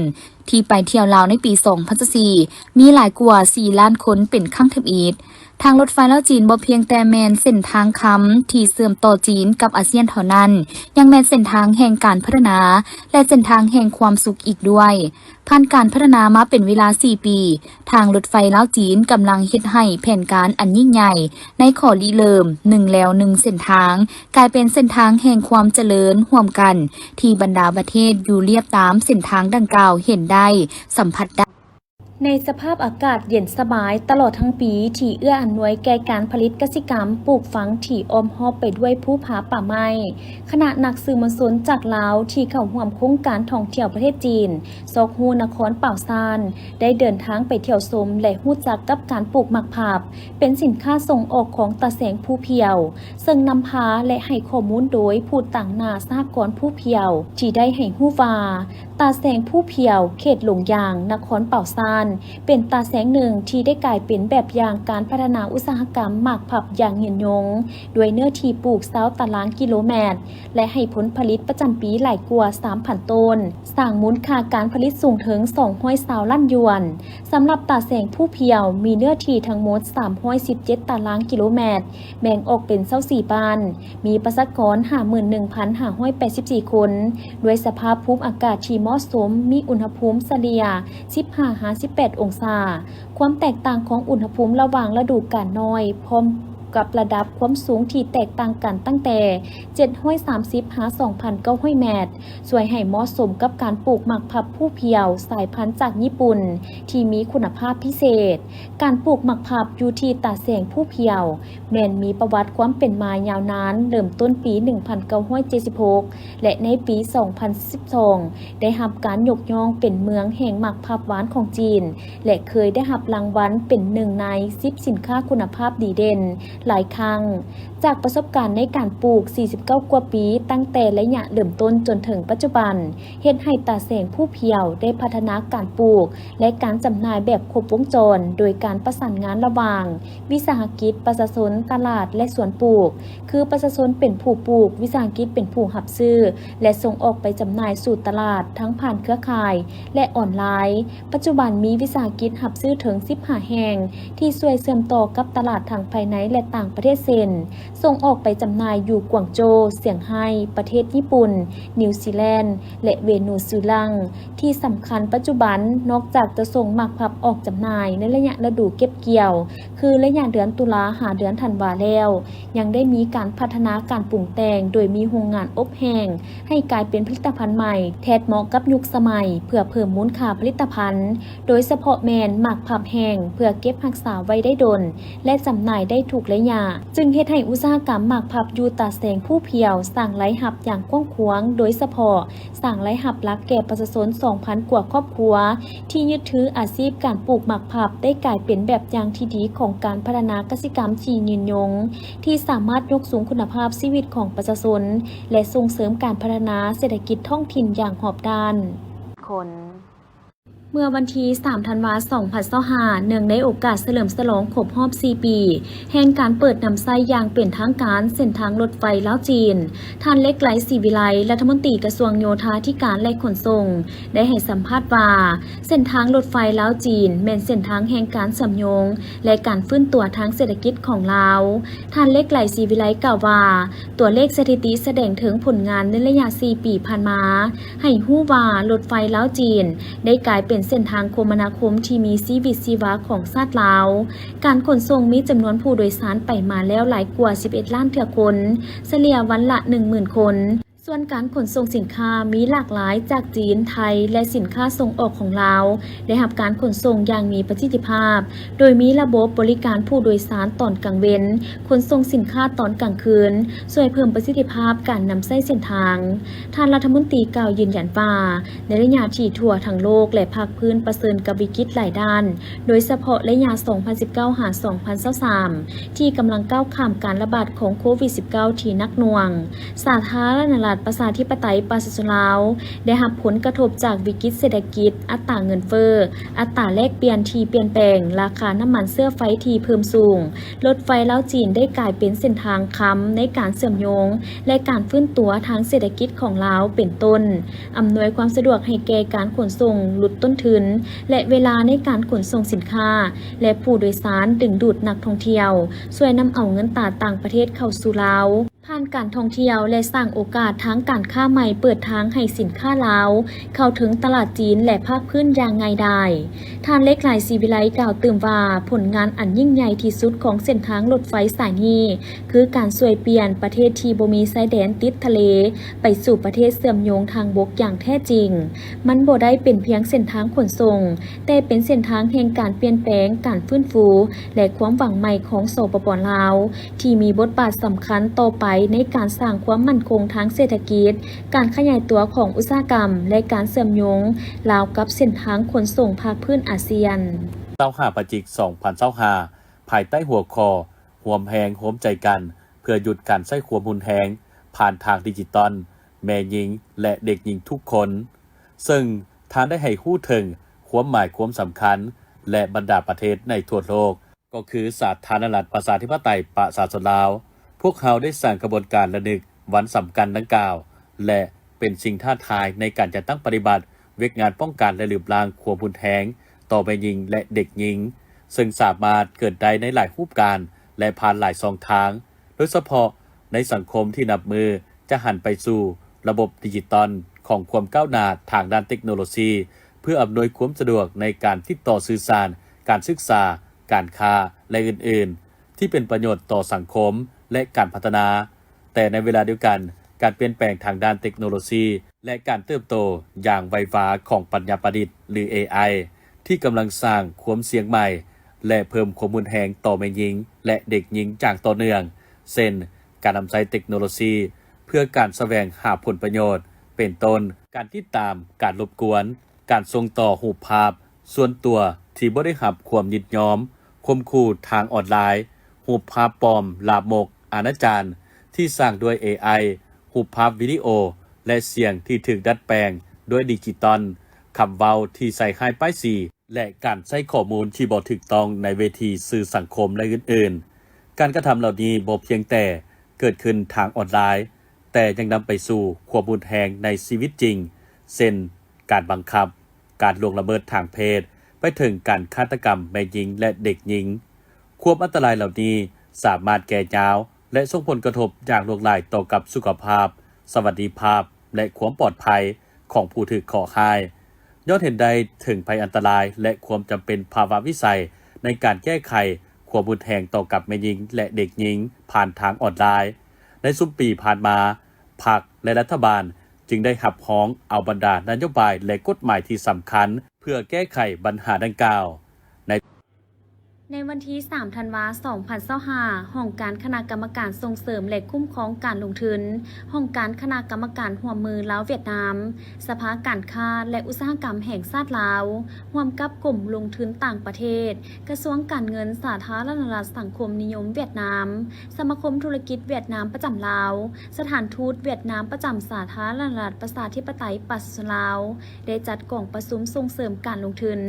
ທີ່ໄປທ່ຽວລາວໃນປີສອງພັນຊາວສີ່ ມີຫຼາຍກວ່າສີ່ລ້ານຄົນເປັນຄັ້ງທຳອິດ. ທາງລົດໄຟລາວຈີນບໍ່ພຽງແຕ່ແມ່ນເສັ້ນທາງຄຳທີ່ເຊື່ອມຕໍ່ຈີນກັບອາຊຽນເທົ່ານັ້ນ, ຍັງແມ່ນເສັ້ນທາງແຫ່ງການພັດທະນາ ແລະ ເສັ້ນທາງແຫ່ງຄວາມສຸກອີກດ້ວຍ. ຜ່ານການພັດທະນາມາເປັນເວລາສີ່ປີ, ທາງລົດໄຟລາວຈີນກຳລັງເຮັດໃຫ້ແຜນການອັນຍິ່ງໃຫຍ່ໃນຂໍ້ລິເລີ່ມໜຶ່ງແລວໜຶ່ງເສັ້ນທາງ ກາຍເປັນເສັ້ນທາງແຫ່ງຄວາມຈະເລີນຮ່ວມກັນ ທີ່ບັນດາປະເທດຢູ່ລຽບຕາມເສັ້ນທາງດັ່ງກ່າວເຫັນໄດ້, ສຳຜັດໄດ້. ໃນສະພາບອາກາດເຢັນສະບາຍຕະຫຼອດທັງປີ ທີ່ເອື້ອອຳນວຍແກ່ການຜະລິດກະສິກຳ, ປູກຝັງທີ່ອ້ອມຮອບໄປດ້ວຍພູຜາປ່າໄມ້, ຄະນະນັກສື່ມວນຊົນຈາກລາວທີ່ເຂົ້າຮ່ວມໂຄງການທ່ອງທ່ຽວປະເທດຈີນ ຊອກຮູ້ນະຄອນປາວຊານ ໄດ້ເດີນທາງໄປທ່ຽວຊົມ ແລະ ຮູ້ຈັກກັບການປູກໝາກຜັບ ເປັນສິນຄ້າສົ່ງອອກຂອງຕາແສງພູພຽວ, ເຊິ່ງນຳພາ ແລະ ໃຫ້ຂໍ້ມູນໂດຍຜູ້ຕາງໜ້າສະຫະກອນພູພຽວ ທີ່ໄດ້ໃຫ້ຮູ້ວ່າ ຕາແສງພູພຽວ ເຂດຫຼົງຢາງ ນະຄອນປາວຊານ ເປັນຕາແສງໜຶ່ງທີ່ໄດ້ກາຍເປັນແບບຢ່າງການພັດທະນາອຸດສາຫະກຳໝາກຜັບຢ່າງຍືນຍົງ, ດ້ວຍເນື້ອທີ່ປູກຊາວຕາລາງກິໂລແມັດ ແລະ ໃຫ້ຜົນຜະລິດປະຈຳປີຫຼາຍກວ່າສາມພັນໂຕນ, ສ້າງມູນຄ່າການຜະລິດສູງເຖິງສອງຮ້ອຍຊາວລ້ານຢວນ. ສຳລັບຕາແສງພູພຽວ ມີເນື້ອທີ່ທັງໝົດສາມຮ້ອຍສິບເຈັດຕາລາງກິໂລແມັດ, ແບ່ງອອກເປັນຊາວສີ່ບ້ານ, ມີປະຊາກອນຫ້າໝື່ນໜຶ່ງພັນຫ້າຮ້ອຍແປດສິບສີ່ຄົນ, ດ້ວຍສະພາບພູມອາກາດທີ່ເໝາະສົມ, ມີອຸນຫະພູມສະເລ່ຍສິບຫ້າຫາສິບແປດອົງສາ. ຄວາມແຕກຕ່າງຂອງອຸນຫະພູມລະຫວ່າງລະດູການນ້ອຍ ພ້ອມ ກັບລະດັບຄວາມສູງທີ່ແຕກຕ່າງກັນຕັ້ງແຕ່ເຈັດຮ້ອຍສາມສິບຫາສອງພັນເກົ້າຮ້ອຍແມັດ, ຊ່ວຍໃຫ້ເໝາະສົມກັບການປູກໝາກຜັບພູພຽວສາຍພັນຈາກຍີ່ປຸ່ນທີ່ມີຄຸນນະພາບພິເສດ. ການປູກໝາກຜັບຢູ່ທີ່ຕາແສງພູພຽວ ແມ່ນມີປະຫວັດຄວາມເປັນມາຍາວນານ, ເລີ່ມຕົ້ນປີໜຶ່ງພັນເກົ້າຮ້ອຍເຈັດສິບຫົກ ແລະ ໃນປີສອງພັນສິບສອງ ໄດ້ຮັບການຍົກຍ້ອງເປັນເມືອງແຫ່ງໝາກຜັບຫວານຂອງຈີນ ແລະ ເຄີຍໄດ້ຮັບລາງວັນເປັນໜຶ່ງໃນສິບສິນຄ້າຄຸນນະພາບດີເດັ່ນ ຫຼາຍຄັ້ງ. ຈາກປະສົບການໃນການປູກສີ່ສິບເກົ້າກວ່າປີ, ຕັ້ງແຕ່ໄລຍະເລີ່ມຕົ້ນຈົນເຖິງປັດຈຸບັນ, ເຮັດໃຫ້ຕາແສງພູພຽວໄດ້ພັດທະນາການປູກ ແລະ ການຈຳໜ່າຍແບບຄົບວົງຈອນ, ໂດຍການປະສານງານລະຫວ່າງວິສາຫະກິດ, ປະຊາຊົນ, ຕະຫຼາດ ແລະ ສວນປູກ, ຄືປະຊາຊົນເປັນຜູ້ປູກ, ວິສາຫະກິດເປັນຜູ້ຮັບຊື້ ແລະ ສົ່ງອອກໄປຈຳໜ່າຍສູ່ຕະຫຼາດ ທັງຜ່ານເຄືອຂ່າຍ ແລະ ອອນລາຍ. ປັດຈຸບັນມີວິສາຫະກິດຮັບຊື້ເຖິງສິບຫ້າແຫ່ງ ທີ່ຊ່ວຍເຊື່ອມຕໍ່ກັບຕະຫຼາດທັງພາຍໃນ ແລະ ຕ່າງປະເທດ ເຊັ່ນ ສົ່ງອອກໄປຈຳໜ່າຍຢູ່ກວາງໂຈ, ຊຽງໄຮ້, ປະເທດຍີ່ປຸ່ນ, ນິວຊີແລນ ແລະ ເວເນຊູເອລາ. ທີ່ສຳຄັນ, ປັດຈຸບັນນອກຈາກຈະສົ່ງໝາກຜັບອອກຈຳໜ່າຍໃນໄລຍະລະດູເກັບກ່ຽວ, ຄືໄລຍະເດືອນຕຸລາຫາເດືອນທັນວາແລ້ວ, ຍັງໄດ້ມີການພັດທະນາການປຸງແຕ່ງ ໂດຍມີໂຮງງານອົບແຫ້ງໃຫ້ກາຍເປັນຜະລິດຕະພັນໃໝ່ ແທດເໝາະກັບຍຸກສະໄໝ ເພື່ອເພີ່ມມູນຄ່າຜະລິດຕະພັນ, ໂດຍສະເພາະແມ່ນໝາກຜັບແຫ້ງ ເພື່ອເກັບຮັກສາໄວ້ໄດ້ດົນ ແລະ ຈຳໜ່າຍໄດ້ທຸກໄລຍະ, ຈຶ່ງເຮັດໃຫ້ອຸດສາຫະກຳໝາກຜັບຢູ່ຕາແສງພູພຽວສ້າງລາຍຮັບຢ່າງກວ້າງຂວາງ, ໂດຍສະເພາະ ສ້າງລາຍຮັບຫຼັກແກ່ປະຊາຊົນສອງພັນກວ່າຄອບຄົວ ທີ່ຍຶດຖືອາຊີບການປູກໝາກຜັບ ໄດ້ກາຍເປັນແບບຢ່າງທີ່ດີຂອງການພັດທະນາກະສິກຳທີ່ຍືນຍົງ, ທີ່ສາມາດຍົກສູງຄຸນນະພາບຊີວິດຂອງປະຊາຊົນ ແລະ ສົ່ງເສີມການພັດທະນາເສດຖະກິດທ້ອງຖິ່ນຢ່າງຮອບດ້ານ. ຄົນ ເມື່ອວັນທີສາມ ທັນວາ ສອງພັນຊາວຫ້າ ເນື່ອງໃນໂອກາດສະເຫຼີມສະຫຼອງຄົບຮອບສີ່ປີ ແຫ່ງການເປີດນຳໃຊ້ຢ່າງເປັນທາງການເສັ້ນທາງລົດໄຟລາວ-ຈີນ, ທ່ານ ເລັກໄກ ສີວິໄລ ລັດຖະມົນຕີກະຊວງໂຍທາທິການ ແລະ ຂົນສົ່ງ ໄດ້ໃຫ້ສຳພາດວ່າ ເສັ້ນທາງລົດໄຟລາວ-ຈີນ ແມ່ນເສັ້ນທາງແຫ່ງການເຊື່ອມໂຍງ ແລະ ການຟື້ນຕົວທາງເສດຖະກິດຂອງລາວ. ທ່ານ ເລັກໄກ ສີວິໄລ ກ່າວວ່າ ຕົວເລກສະຖິຕິສະແດງເຖິງຜົນງານໃນໄລຍະສີ່ປີຜ່ານມາ ໃຫ້ຮູ້ວ່າລົດໄຟລາວ-ຈີນ ໄດ້ກາຍເປັນເສັ້ນທາງຄົມມະນາຄົມທີ່ມີຊີວິດຊີວາຂອງຊາດລາວ. ການຂົນສົ່ງມີຈຳນວນຜູ້ໂດຍສານໄປມາແລ້ວຫຼາຍກວ່າສິບເອັດລ້ານເທື່ອຄົນ, ສະເລ່ຍວັນລະໜຶ່ງໝື່ນຄົນ. ສ່ວນການຂົນສົ່ງສິນຄ້າມີຫຼາກຫຼາຍຈາກຈີນ, ໄທ ແລະ ສິນຄ້າສົ່ງອອກຂອງລາວ ໄດ້ຮັບການຂົນສົ່ງຢ່າງມີປະສິດທິພາບ, ໂດຍມີລະບົບບໍລິການຜູ້ໂດຍສານຕອນກາງເວັນ, ຂົນສົ່ງສິນຄ້າຕອນກາງຄືນ, ຊ່ວຍເພີ່ມປະສິດທິພາບການນຳໃຊ້ເສັ້ນທາງ. ທ່ານລັດຖະມົນຕີກ່າວຢືນຢັນວ່າ ໃນໄລຍະທີ່ທົ່ວທັງໂລກ ແລະ ພາກພື້ນປະເຊີນກັບວິກິດຫຼາຍດ້ານ, ໂດຍສະເພາະໄລຍະສອງພັນສິບເກົ້າຫາສອງພັນຊາວສາມ ທີ່ກຳລັງກ້າວຂ້າມການລະບາດຂອງໂຄວິດສິບເກົ້າ ທີ່ໜັກໜ່ວງ, ສາທາລະນະລັດປະຊາທິປະໄຕປະຊາຊົນລາວ ໄດ້ຮັບຜົນກະທົບຈາກວິກິດເສດຖະກິດ, ອັດຕາເງິນເຟີ້, ອັດຕາແລກປ່ຽນທີ່ປ່ຽນແປງ, ລາຄານ້ຳມັນເຊື້ອໄຟທີ່ເພີ່ມສູງ, ລົດໄຟລາວ-ຈີນໄດ້ກາຍເປັນເສັ້ນທາງຄຳໃນການເຊື່ອມໂຍງ ແລະ ການຟື້ນຕົວທາງເສດຖະກິດຂອງລາວເປັນຕົ້ນ, ອຳນວຍຄວາມສະດວກໃຫ້ແກ່ການຂົນສົ່ງ, ຫຼຸດຕົ້ນທຶນ ແລະ ເວລາໃນການຂົນສົ່ງສິນຄ້າ ແລະ ຜູ້ໂດຍສານ, ດຶງດູດນັກທ່ອງທ່ຽວ, ຊ່ວຍນຳເອົາເງິນຕາຕ່າງປະເທດເຂົ້າສູ່ລາວ ຜ່ານການທ່ອງທ່ຽວ ແລະ ສ້າງໂອກາດທາງການຄ້າໃໝ່, ເປີດທາງໃຫ້ສິນຄ້າລາວເຂົ້າເຖິງຕະຫຼາດຈີນ ແລະ ພາກພື້ນຢ່າງງ່າຍດາຍ. ທ່ານ ເລັກໄກ ສີວິໄລ ກ່າວຕື່ມວ່າ ຜົນງານອັນຍິ່ງໃຫຍ່ທີ່ສຸດຂອງເສັ້ນທາງລົດໄຟສາຍນີ້ ຄືການຊ່ວຍປ່ຽນປະເທດທີ່ບໍ່ມີຊາຍແດນຕິດທະເລ ໄປສູ່ປະເທດເຊື່ອມໂຍງທາງບົກຢ່າງແທ້ຈິງ. ມັນບໍ່ໄດ້ເປັນພຽງເສັ້ນທາງຂົນສົ່ງ, ແຕ່ເປັນເສັ້ນທາງແຫ່ງການປ່ຽນແປງ, ການຟື້ນຟູ ແລະ ຄວາມຫວັງໃໝ່ຂອງ ສປປ ລາວ ທີ່ມີບົດບາດສຳຄັນຕໍ່ໄປໃນການສ້າງຄວາມໝັ້ນຄົງທາງເສດຖະກິດ, ການຂະຫຍາຍຕົວຂອງອຸດສາຫະກຳ ແລະ ການເຊື່ອມໂຍງລາວກັບເສັ້ນທາງຂົນສົ່ງພາກພື້ນອາຊຽນ. ຊາວຫ້າ ພະຈິກ ສອງພັນຊາວຫ້າ ພາຍໃຕ້ຫົວຂໍ້ ຮ່ວມແຮງຮ່ວມໃຈກັນ ເພື່ອຢຸດການໃຊ້ຄວາມຮຸນແຮງຜ່ານທາງດິຈິຕອນ, ແມ່ຍິງ ແລະ ເດັກຍິງທຸກຄົນ, ເຊິ່ງທ່ານໄດ້ໃຫ້ຮູ້ເຖິງຄວາມໝາຍຄວາມສຳຄັນ ແລະ ບັນດາປະເທດໃນທົ່ວໂລກ ກໍຄືສາທາລະນະລັດປະຊາທິປະໄຕປະຊາຊົນລາວ, ພວກເຮົາໄດ້ສ້າງຂະບວນການລະນຶກວັນສຳຄັນດັ່ງກ່າວ ແລະ ເປັນສິ່ງທ້າທາຍໃນການຈັດຕັ້ງປະຕິບັດວຽກງານປ້ອງກັນ ແລະ ລຶບລ້າງຄວາມຮຸນແຮງຕໍ່ແມ່ຍິງ ແລະ ເດັກຍິງ, ເຊິ່ງສາມາດເກີດໄດ້ໃນຫຼາຍຮູບການ ແລະ ຜ່ານຫຼາຍຊ່ອງທາງ, ໂດຍສະເພາະໃນສັງຄົມທີ່ນັບມື້ຈະຫັນໄປສູ່ລະບົບດິຈິຕອນຂອງຄວາມກ້າວໜ້າທາງດ້ານເຕັກໂນໂລຊີ ເພື່ອອຳນວຍຄວາມສະດວກໃນການຕິດຕໍ່ສື່ສານ, ການສຶກສາ, ການຄ້າ ແລະ ອື່ນໆ ທີ່ເປັນປະໂຫຍດຕໍ່ສັງຄົມ ແລະ ການພັດທະນາ. ແຕ່ໃນເວລາດຽວກັນ, ການປ່ຽນແປງທາງດ້ານເຕັກໂນໂລຊີ ແລະ ການເຕີບໂຕຢ່າງໄວວາຂອງປັນຍາປະດິດ ຫຼື ເອໄອ ທີ່ກຳລັງສ້າງຄວາມສ່ຽງໃໝ່ ແລະ ເພີ່ມຄວາມຮຸນແຮງຕໍ່ແມ່ຍິງ ແລະ ເດັກຍິງຢ່າງຕໍ່ເນື່ອງ, ເຊັ່ນ ການນຳໃຊ້ເຕັກໂນໂລຊີເພື່ອການສະແຫວງຫາຜົນປະໂຫຍດ ເປັນຕົ້ນ ການຕິດຕາມ, ການລົບກວນ, ການສົ່ງຕໍ່ຮູບພາບສ່ວນຕົວທີ່ບໍ່ໄດ້ຮັບຄວາມຍິນຍອມ, ຂົ່ມຂູ່ທາງອອນລາຍ, ຮູບພາບປອມ ລາມົກ ອະນາຈານ ທີ່ສ້າງດ້ວຍ ເອໄອ, ຮູບພາບ, ວິດີໂອ ແລະ ສຽງທີ່ຖືກດັດແປງດ້ວຍດິຈິຕອນ, ຄຳເວົ້າທີ່ໃສ່ຮ້າຍປ້າຍສີ ແລະ ການໃຊ້ຂໍ້ມູນທີ່ບໍ່ຖືກຕ້ອງໃນເວທີສື່ສັງຄົມ ແລະ ອື່ນໆ. ການກະທຳເຫຼົ່ານີ້ບໍ່ພຽງແຕ່ເກີດຂຶ້ນທາງອອນລາຍ, ແຕ່ຍັງນຳໄປສູ່ຄວາມຮຸນແຮງໃນຊີວິດຈິງ, ເຊັ່ນ ການບັງຄັບ, ການລ່ວງລະເມີດທາງເພດ, ໄປເຖິງການຄາດຕະກຳແມ່ຍິງ ແລະ ເດັກຍິງ. ຄວາມອັນຕະລາຍເຫຼົ່ານີ້ສາມາດແກ່ຍາວ ແລະ ສົ່ງຜົນກະທົບຢ່າງຫຼວງຫຼາຍຕໍ່ກັບສຸຂະພາບ, ສະຫວັດດີພາບ ແລະ ຄວາມປອດໄພຂອງຜູ້ຖືກເຄາະຮ້າຍ. ຍ້ອນເຫັນໄດ້ເຖິງໄພອັນຕະລາຍ ແລະ ຄວາມຈຳເປັນພາວະວິໄສໃນການແກ້ໄຂຄວາມຮຸນແຮງຕໍ່ກັບແມ່ຍິງ ແລະ ເດັກຍິງຜ່ານທາງອອນລາຍ. ໃນຊຸມປີຜ່ານມາ, ພັກ ແລະ ລັດຖະບານຈຶ່ງໄດ້ຮັບຮອງເອົາບັນດານະໂຍບາຍ ແລະ ກົດໝາຍທີ່ສຳຄັນ ເພື່ອແກ້ໄຂບັນຫາດັ່ງກ່າວ. ໃນ ໃນວັນທີສາມ ທັນວາ ສອງພັນຊາວຫ້າ, ຫ້ອງການຄະນະກຳມະການສົ່ງເສີມ ແລະ ຄຸ້ມຄອງການລົງທຶນ, ຫ້ອງການຄະນະກຳມະການຮ່ວມມືລາວ-ຫວຽດນາມ, ສະພາການຄ້າ ແລະ ອຸດສາຫະກຳແຫ່ງຊາດລາວ, ຮ່ວມກັບກົມລົງທຶນຕ່າງປະເທດ, ກະຊວງການເງິນສາທາລະນະລັດສັງຄົມນິຍົມຫວຽດນາມ, ສະມາຄົມທຸລະກິດຫວຽດນາມປະຈຳລາວ, ສະຖານທູດຫວຽດນາມປະຈຳສາທາລະນະລັດປະຊາທິປະໄຕປະຊາຊົນລາວ ໄດ້ຈັດກອງປະຊຸມສົ່ງເສີມການລົງທຶນ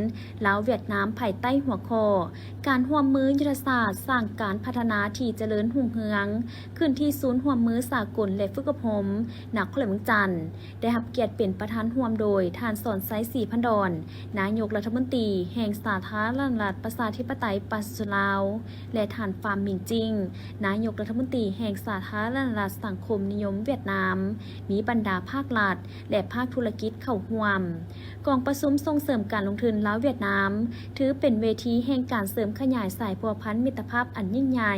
ລາວ-ຫວຽດນາມ ພາຍໃຕ້ຫົວຂໍ້ ການຮ່ວມມືຍຸດທະສາດສ້າງການພັດທະນາທີ່ຈະເລີນຮຸ່ງເຮືອງ ຂຶ້ນທີ່ສູນຮ່ວມມືສາກົນ ແລະ ຝຶກອົບຮົມນະຄອນຫຼວງວຽງຈັນ. ໄດ້ຮັບກຽດເປັນປະທານຮ່ວມໂດຍ ທ່ານ ສອນໄຊ ສີພັນດອນ ນາຍົກລັດຖະມົນຕີແຫ່ງສາທາລະນະລັດປະຊາທິປະໄຕປະຊາຊົນລາວ ແລະ ທ່ານ ຟາມ ມິງຈິງ ນາຍົກລັດຖະມົນຕີແຫ່ງສາທາລະນະລັດສັງຄົມນິຍົມຫວຽດນາມ ມີບັນດາພາກລັດ ແລະ ພາກທຸລະກິດເຂົ້າຮ່ວມ. ກອງປະຊຸມສົ່ງເສີມການລົງທຶນລາວ-ຫວຽດນາມ ຖືເປັນເວທີແຫ່ງການເສີມຂະຫຍາຍສາຍພົວພັນມິດຕະພາບອັນຍິ່ງໃຫຍ່,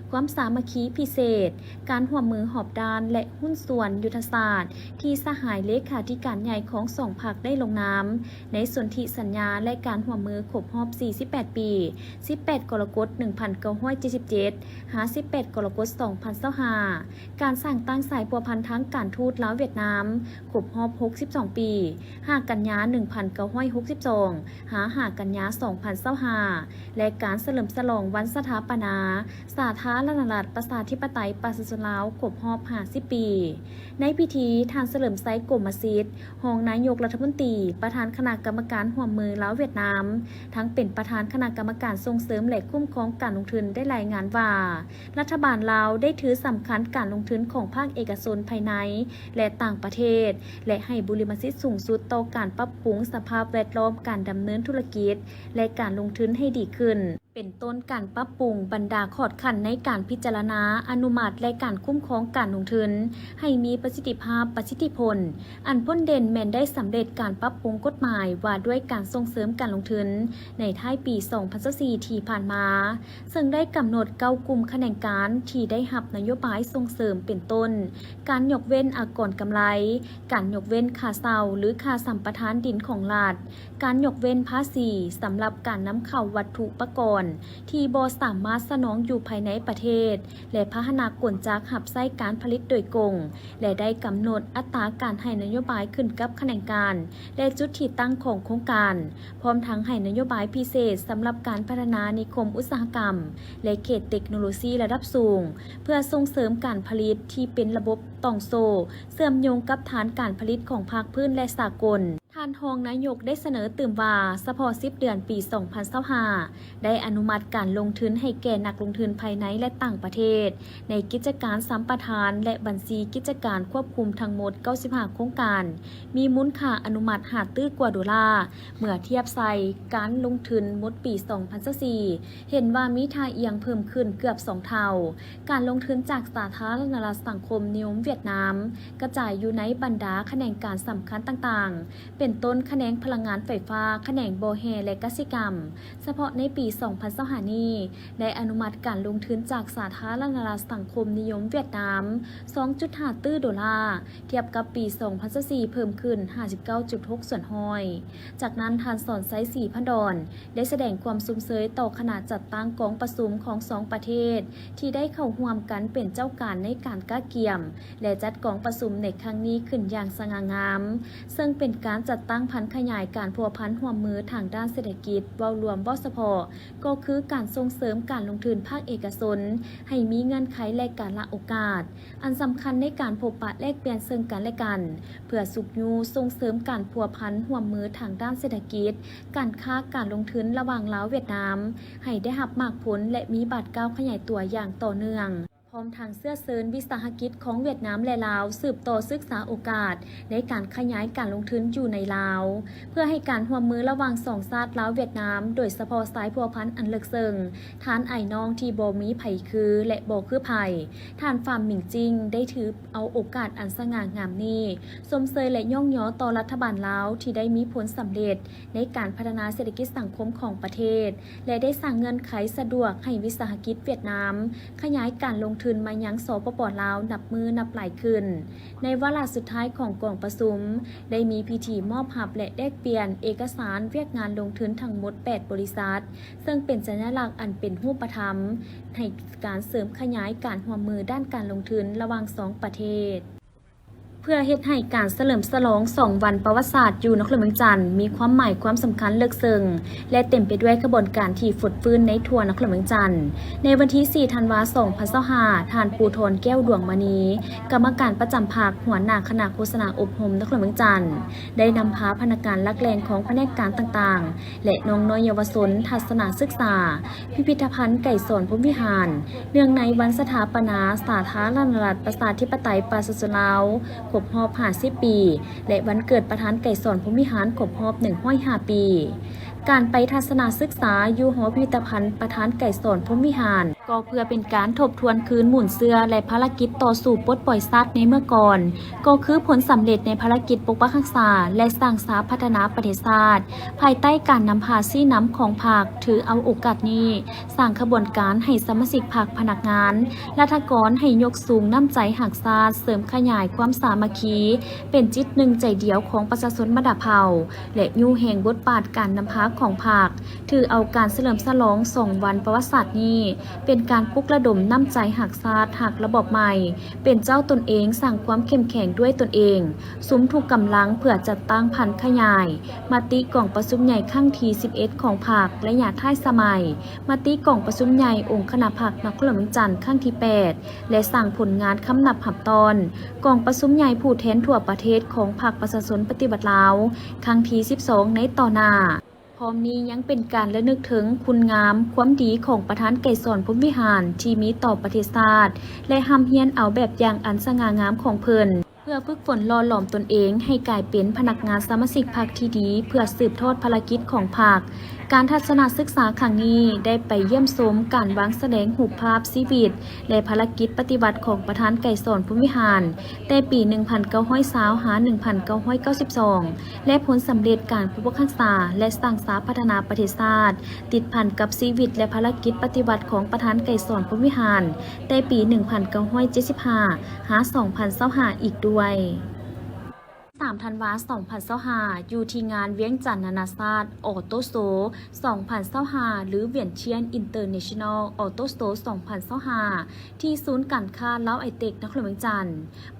ຄວາມສາມັກຄີພິເສດ, ການຮ່ວມມືຮອບດ້ານ ແລະ ຫຸ້ນສ່ວນຍຸດທະສາດ ທີ່ສະຫາຍເລຂາທິການໃຫຍ່ຂອງສອງພັກໄດ້ລົງນາມໃນສົນທິສັນຍາ ແລະ ການຮ່ວມມືຄົບຮອບສີ່ສິບແປດປີ, ສິບແປດ ກໍລະກົດ ໜຶ່ງພັນເກົ້າຮ້ອຍເຈັດສິບເຈັດ ຫາ ສິບແປດ ກໍລະກົດ ສອງພັນຊາວຫ້າ, ການສ້າງຕັ້ງສາຍພົວພັນທາງການທູດລາວ-ຫວຽດນາມ ຄົບຮອບຫົກສິບສອງປີ, ຫ້າ ກັນຍາ ໜຶ່ງພັນເກົ້າຮ້ອຍຫົກສິບສອງ ຫາ ຫ້າ ກັນຍາ ສອງພັນຊາວຫ້າ ແລະ ການສະເຫຼີມສະຫຼອງວັນສະຖາປະນາສາທາລະນະລັດປະຊາທິປະໄຕປະຊາຊົນລາວ ຄົບຮອບຫ້າສິບປີ. ໃນພິທີ, ທ່ານ ສະເຫຼີມໄຊ ກົມມະສິດ ຮອງນາຍົກລັດຖະມົນຕີ, ປະທານຄະນະກຳມະການຮ່ວມມືລາວ-ຫວຽດນາມ, ທັງເປັນປະທານຄະນະກຳມະການສົ່ງເສີມ ແລະ ຄຸ້ມຄອງການລົງທຶນ ໄດ້ລາຍງານວ່າ ລັດຖະບານລາວໄດ້ຖືສຳຄັນການລົງທຶນຂອງພາກເອກະຊົນພາຍໃນ ແລະ ຕ່າງປະເທດ ແລະ ໃຫ້ບຸລິມະສິດສູງສຸດຕໍ່ການປັບປຸງສະພາບແວດລ້ອມການດຳເນີນທຸລະກິດ ແລະ ການລົງທຶນໃຫ້ດີຂຶ້ນ, ເປັນຕົ້ນການປັບປຸງບັນດາຂອດຂັ້ນໃນການພິຈາລະນາ, ອະນຸມັດ ແລະ ການຄຸ້ມຄອງການລົງທຶນ ໃຫ້ມີປະສິດທິພາບ, ປະສິດທິຜົນ. ອັນພົ້ນເດັ່ນແມ່ນໄດ້ສຳເລັດການປັບປຸງກົດໝາຍວ່າດ້ວຍການສົ່ງເສີມການລົງທຶນໃນທ້າຍປີສອງພັນຊາວສີ່ທີ່ຜ່ານມາ, ເຊິ່ງໄດ້ກຳນົດເກົ້າກຸ່ມຂະແໜງການທີ່ໄດ້ຮັບນະໂຍບາຍສົ່ງເສີມ ເປັນຕົ້ນ ການຍົກເວັ້ນອາກອນກຳໄລ, ການຍົກເວັ້ນຄ່າເຊົ່າ ຫຼື ຄ່າສຳປະທານດິນຂອງລັດ, ການຍົກເວັ້ນພາສີສຳລັບການນຳເຂົ້າວັດຖຸປະກອນທີ່ບໍ່ສາມາດສະໜອງຢູ່ພາຍໃນປະເທດ ແລະ ພາຫະນະກົນຈັກຮັບໃຊ້ການຜະລິດໂດຍກົງ ແລະ ໄດ້ກຳນົດອັດຕາການໃຫ້ນະໂຍບາຍຂຶ້ນກັບຂະແໜງການ ແລະ ຈຸດທີ່ຕັ້ງຂອງໂຄງການ, ພ້ອມທັງໃຫ້ນະໂຍບາຍພິເສດສຳລັບການພັດທະນານິຄົມອຸດສາຫະກຳ ແລະ ເຂດເຕັກໂນໂລຊີລະດັບສູງ ເພື່ອສົ່ງເສີມການຜະລິດທີ່ເປັນລະບົບຕ່ອງໂສ້ ເຊື່ອມໂຍງກັບຖານການຜະລິດຂອງພາກພື້ນ ແລະ ສາກົນ. ທ່ານຮອງນາຍົກໄດ້ສະເໜີຕື່ມວ່າ, ສະເພາະສິບເດືອນປີສອງພັນຊາວຫ້າ ໄດ້ອະນຸມັດການລົງທຶນໃຫ້ແກ່ນັກລົງທຶນພາຍໃນ ແລະ ຕ່າງປະເທດ ໃນກິດຈະການສຳປະທານ ແລະ ບັນຊີກິດຈະການຄວບຄຸມທັງໝົດເກົ້າສິບຫ້າໂຄງການ, ມີມູນຄ່າອະນຸມັດຫ້າຕື້ກວ່າໂດລາ. ເມື່ອທຽບໃສ່ການລົງທຶນໝົດປີສອງພັນຊາວສີ່ ເຫັນວ່າມີທ່າອ່ຽງເພີ່ມຂຶ້ນເກືອບສອງເທົ່າ. ການລົງທຶນຈາກສາທາລະນະລັດສັງຄົມນິຍົມຫວຽດນາມ ກະຈາຍຢູ່ໃນບັນດາຂະແໜງການສຳຄັນຕ່າງໆ ເປັນຕົ້ນຂະແໜງພະລັງງານໄຟຟ້າ, ຂະແໜງບໍ່ແຮ່ ແລະ ກະສິກຳ. ສະເພາະໃນປີສອງພັນຊາວຫ້ານີ້ ໄດ້ອະນຸມັດການລົງທຶນຈາກສາທາລະນະລັດສັງຄົມນິຍົມຫວຽດນາມ ສອງຈຸດຫ້າຕື້ໂດລາ, ທຽບກັບປີສອງພັນຊາວສີ່ເພີ່ມຂຶ້ນຫ້າສິບເກົ້າຈຸດຫົກສ່ວນຮ້ອຍ. ຈາກນັ້ນ ທ່ານ ສອນໄຊ ສີພັນດອນ ໄດ້ສະແດງຄວາມຊົມເຊີຍຕໍ່ຄະນະຈັດຕັ້ງກອງປະຊຸມຂອງສອງປະເທດ ທີ່ໄດ້ເຂົ້າຮ່ວມກັນເປັນເຈົ້າການໃນການກະກຽມ ແລະ ຈັດກອງປະຊຸມໃນຄັ້ງນີ້ຂຶ້ນຢ່າງສະຫງ່າງາມ, ເຊິ່ງເປັນການຈັດ ຕັ້ງພັນຂະຫຍາຍການພົວພັນຮ່ວມມືທາງດ້ານເສດຖະກິດ ເວົ້າລວມເວົ້າສະເພາະ ກໍຄືການສົ່ງເສີມການລົງທຶນພາກເອກະຊົນໃຫ້ມີເງື່ອນໄຂ ແລະ ການລະໂອກາດ ອັນສຳຄັນໃນການພົບປະແລກປ່ຽນເຊິ່ງກັນ ແລະ ກັນ ເພື່ອຊຸກຍູ້ສົ່ງເສີມການພົວພັນຮ່ວມມືທາງດ້ານເສດຖະກິດ, ການຄ້າ, ການລົງທຶນລະຫວ່າງລາວ-ຫວຽດນາມ ໃຫ້ໄດ້ຮັບໝາກຜົນ ແລະ ມີບາດກ້າວຂະຫຍາຍຕົວຢ່າງຕໍ່ເນື່ອງ. ພ້ອມທັງເຊື້ອເຊີນວິສາຫະກິດຂອງຫວຽດນາມ ແລະ ລາວ ສືບຕໍ່ສຶກສາໂອກາດໃນການຂະຫຍາຍການລົງທຶນຢູ່ໃນລາວ ເພື່ອໃຫ້ການຮ່ວມມືລະຫວ່າງສອງຊາດລາວ-ຫວຽດນາມ ໂດຍສະເພາະສາຍພົວພັນອັນເລິກເຊິ່ງ, ທ່ານອ້າຍນ້ອງທີ່ບໍ່ມີໃຜຄື ແລະ ບໍ່ຄືໃຜ, ທ່ານ ຟາມ ມິງຈິງ ໄດ້ຖືເອົາໂອກາດອັນສະຫງ່າງາມນີ້ ຊົມເຊີຍ ແລະ ຍ້ອງຍໍຕໍ່ລັດຖະບານລາວທີ່ໄດ້ມີຜົນສຳເລັດ ໃນການພັດທະນາເສດຖະກິດສັງຄົມຂອງປະເທດ ແລະ ໄດ້ສ້າງເງື່ອນໄຂສະດວກໃຫ້ວິສາຫະກິດຫວຽດນາມຂະຫຍາຍການລົງທຶນມາຍັງ ສປປ ລາວ ນັບມື້ນັບຫຼາຍຂຶ້ນ. ໃນວາລະສຸດທ້າຍຂອງກອງປະຊຸມ ໄດ້ມີພິທີມອບຮັບ ແລະ ແລກປ່ຽນເອກະສານວຽກງານລົງທຶນທັງໝົດແປດບໍລິສັດ, ເຊິ່ງເປັນສັນຍະລັກອັນເປັນຮູບປະທຳໃຫ້ການເສີມຂະຫຍາຍການຮ່ວມມືດ້ານການລົງທຶນລະຫວ່າງສອງປະເທດ. ເພື່ອເຮັດໃຫ້ການສະເຫຼີມສະຫຼອງສອງວັນປະຫວັດສາດຢູ່ນະຄອນຫຼວງວຽງຈັນ ມີຄວາມໝາຍຄວາມສຳຄັນເລິກເຊິ່ງ ແລະ ເຕັມໄປດ້ວຍຂະບວນການທີ່ຟົດຟື້ນໃນທົ່ວນະຄອນຫຼວງວຽງຈັນ, ໃນວັນທີສີ່ ທັນວາ ສອງພັນຊາວຫ້າ ທ່ານ ພູທອນ ແກ້ວດວງມະນີ ກຳມະການປະຈຳພັກ, ຫົວໜ້າຄະນະໂຄສະນາອົບຮົມນະຄອນຫຼວງວຽງຈັນ ໄດ້ນຳພາພະນັກງານຫຼັກແຫຼ່ງຂອງພະແນກການຕ່າງໆ ແລະ ນ້ອງນ້ອຍເຍົາວະຊົນທັດສະນະສຶກສາ ພິພິທະພັນໄກສອນພົມວິຫານ ເນື່ອງໃນວັນສະຖາປະນາສາທາລະນະລັດ ປະຊາທິປະໄຕ ປະຊາຊົນລາວ ຄົບຮອບຫ້າສິບປີ ແລະ ວັນເກີດປະທານໄກສອນພົມວິຫານ ຄົບຮອບໜຶ່ງຮ້ອຍຫ້າປີ. ການໄປທັດສະນະສຶກສາຢູ່ຫໍພິພິທະພັນປະທານໄກສອນພົມວິຫານ ກໍເພື່ອເປັນການທົບທວນຄືນມູນເຊື້ອ ແລະ ພາລະກິດຕໍ່ສູ້ປົດປ່ອຍຊາດໃນເມື່ອກ່ອນ ກໍຄືຜົນສຳເລັດໃນພາລະກິດປົກປັກຮັກສາ ແລະ ສ້າງສາພັດທະນາປະເທດຊາດ ພາຍໃຕ້ການນຳພາຊີ້ນຳຂອງພັກ, ຖືເອົາໂອກາດນີ້ສ້າງຂະບວນການໃຫ້ສະມາຊິກພັກ, ພະນັກງານ, ລັດຖະກອນໃຫ້ຍົກສູງນ້ຳໃຈຮັກຊາດ, ເສີມຂະຫຍາຍຄວາມສາມັກຄີ ເປັນຈິດໜຶ່ງໃຈດຽວຂອງປະຊາຊົນບັນດາເຜົ່າ ແລະ ຍູ້ແຮງບົດບາດການນຳພາຂອງພັກ, ຖືເອົາການສະເຫຼີມສະຫຼອງສອງວັນປະຫວັດສາດນີ້ ເປັນການປຸກລະດົມນ້ຳໃຈຮັກຊາດ, ຮັກລະບອບໃໝ່, ເປັນເຈົ້າຕົນເອງ, ສ້າງຄວາມເຂັ້ມແຂງດ້ວຍຕົນເອງ, ສຸມທຸກກຳລັງເພື່ອຈັດຕັ້ງຜັນຂະຫຍາຍມະຕິກອງປະຊຸມໃຫຍ່ຄັ້ງທີສິບເອັດຂອງພັກໄລຍະທ້າຍສະໄໝ, ມະຕິກອງປະຊຸມໃຫຍ່ອົງຄະນະພັກນະຄອນຫຼວງວຽງຈັນຄັ້ງທີແປດ ແລະ ສ້າງຜົນງານຄຳນັບຮັບຕ້ອນກອງປະຊຸມໃຫຍ່ຜູ້ແທນທົ່ວປະເທດຂອງພັກປະຊາຊົນປະຕິວັດລາວ ຄັ້ງທີສິບສອງ ໃນຕໍ່ໜ້າ. ພ້ອມນີ້ຍັງເປັນການລະນຶກເຖິງຄຸນງາມຄວາມດີຂອງປະທານໄກສອນພົມວິຫານທີ່ມີຕໍ່ປະເທດຊາດ ແລະ ຮ່ຳຮຽນເອົາແບບຢ່າງອັນສະຫງ່າງາມຂອງເພິ່ນ ເພື່ອຝຶກຝົນຫຼໍ່ຫຼອມຕົນເອງໃຫ້ກາຍເປັນພະນັກງານສະມາຊິກພັກທີ່ດີ ເພື່ອສືບທອດພາລະກິດຂອງພັກ. ການທັດສະນະສຶກສາຄັ້ງນີ້ໄດ້ໄປຢ້ຽມຊົມການວາງສະແດງຮູບພາບຊີວິດ ແລະ ພາລະກິດປະຕິວັດຂອງປະທານໄກສອນພົມວິຫານ ແຕ່ປີໜຶ່ງພັນເກົ້າຮ້ອຍຊາວ ຫາ ໜຶ່ງພັນເກົ້າຮ້ອຍເກົ້າສິບສອງ ແລະ ຜົນສຳເລັດການປົກປັກຮັກສາ ແລະ ສ້າງສາພັດທະນາປະເທດຊາດ ຕິດພັນກັບຊີວິດ ແລະ ພາລະກິດປະຕິວັດຂອງປະທານໄກສອນພົມວິຫານ ແຕ່ປີໜຶ່ງພັນເກົ້າຮ້ອຍເຈັດສິບຫ້າ ຫາ ສອງພັນຊາວຫ້າ ອີກດ້ວຍ. ສາມທັນວາ ສອງພັນຊາວຫ້າ ຢູ່ທີ່ງານວຽງຈັນນານາຊາດ Auto Show ສອງພັນຊາວຫ້າ ຫຼື Vientiane International Auto Show ສອງພັນຊາວຫ້າ ທີ່ສູນການຄ້າລາວໄອເຕັກ ນະຄອນຫຼວງວຽງຈັນ,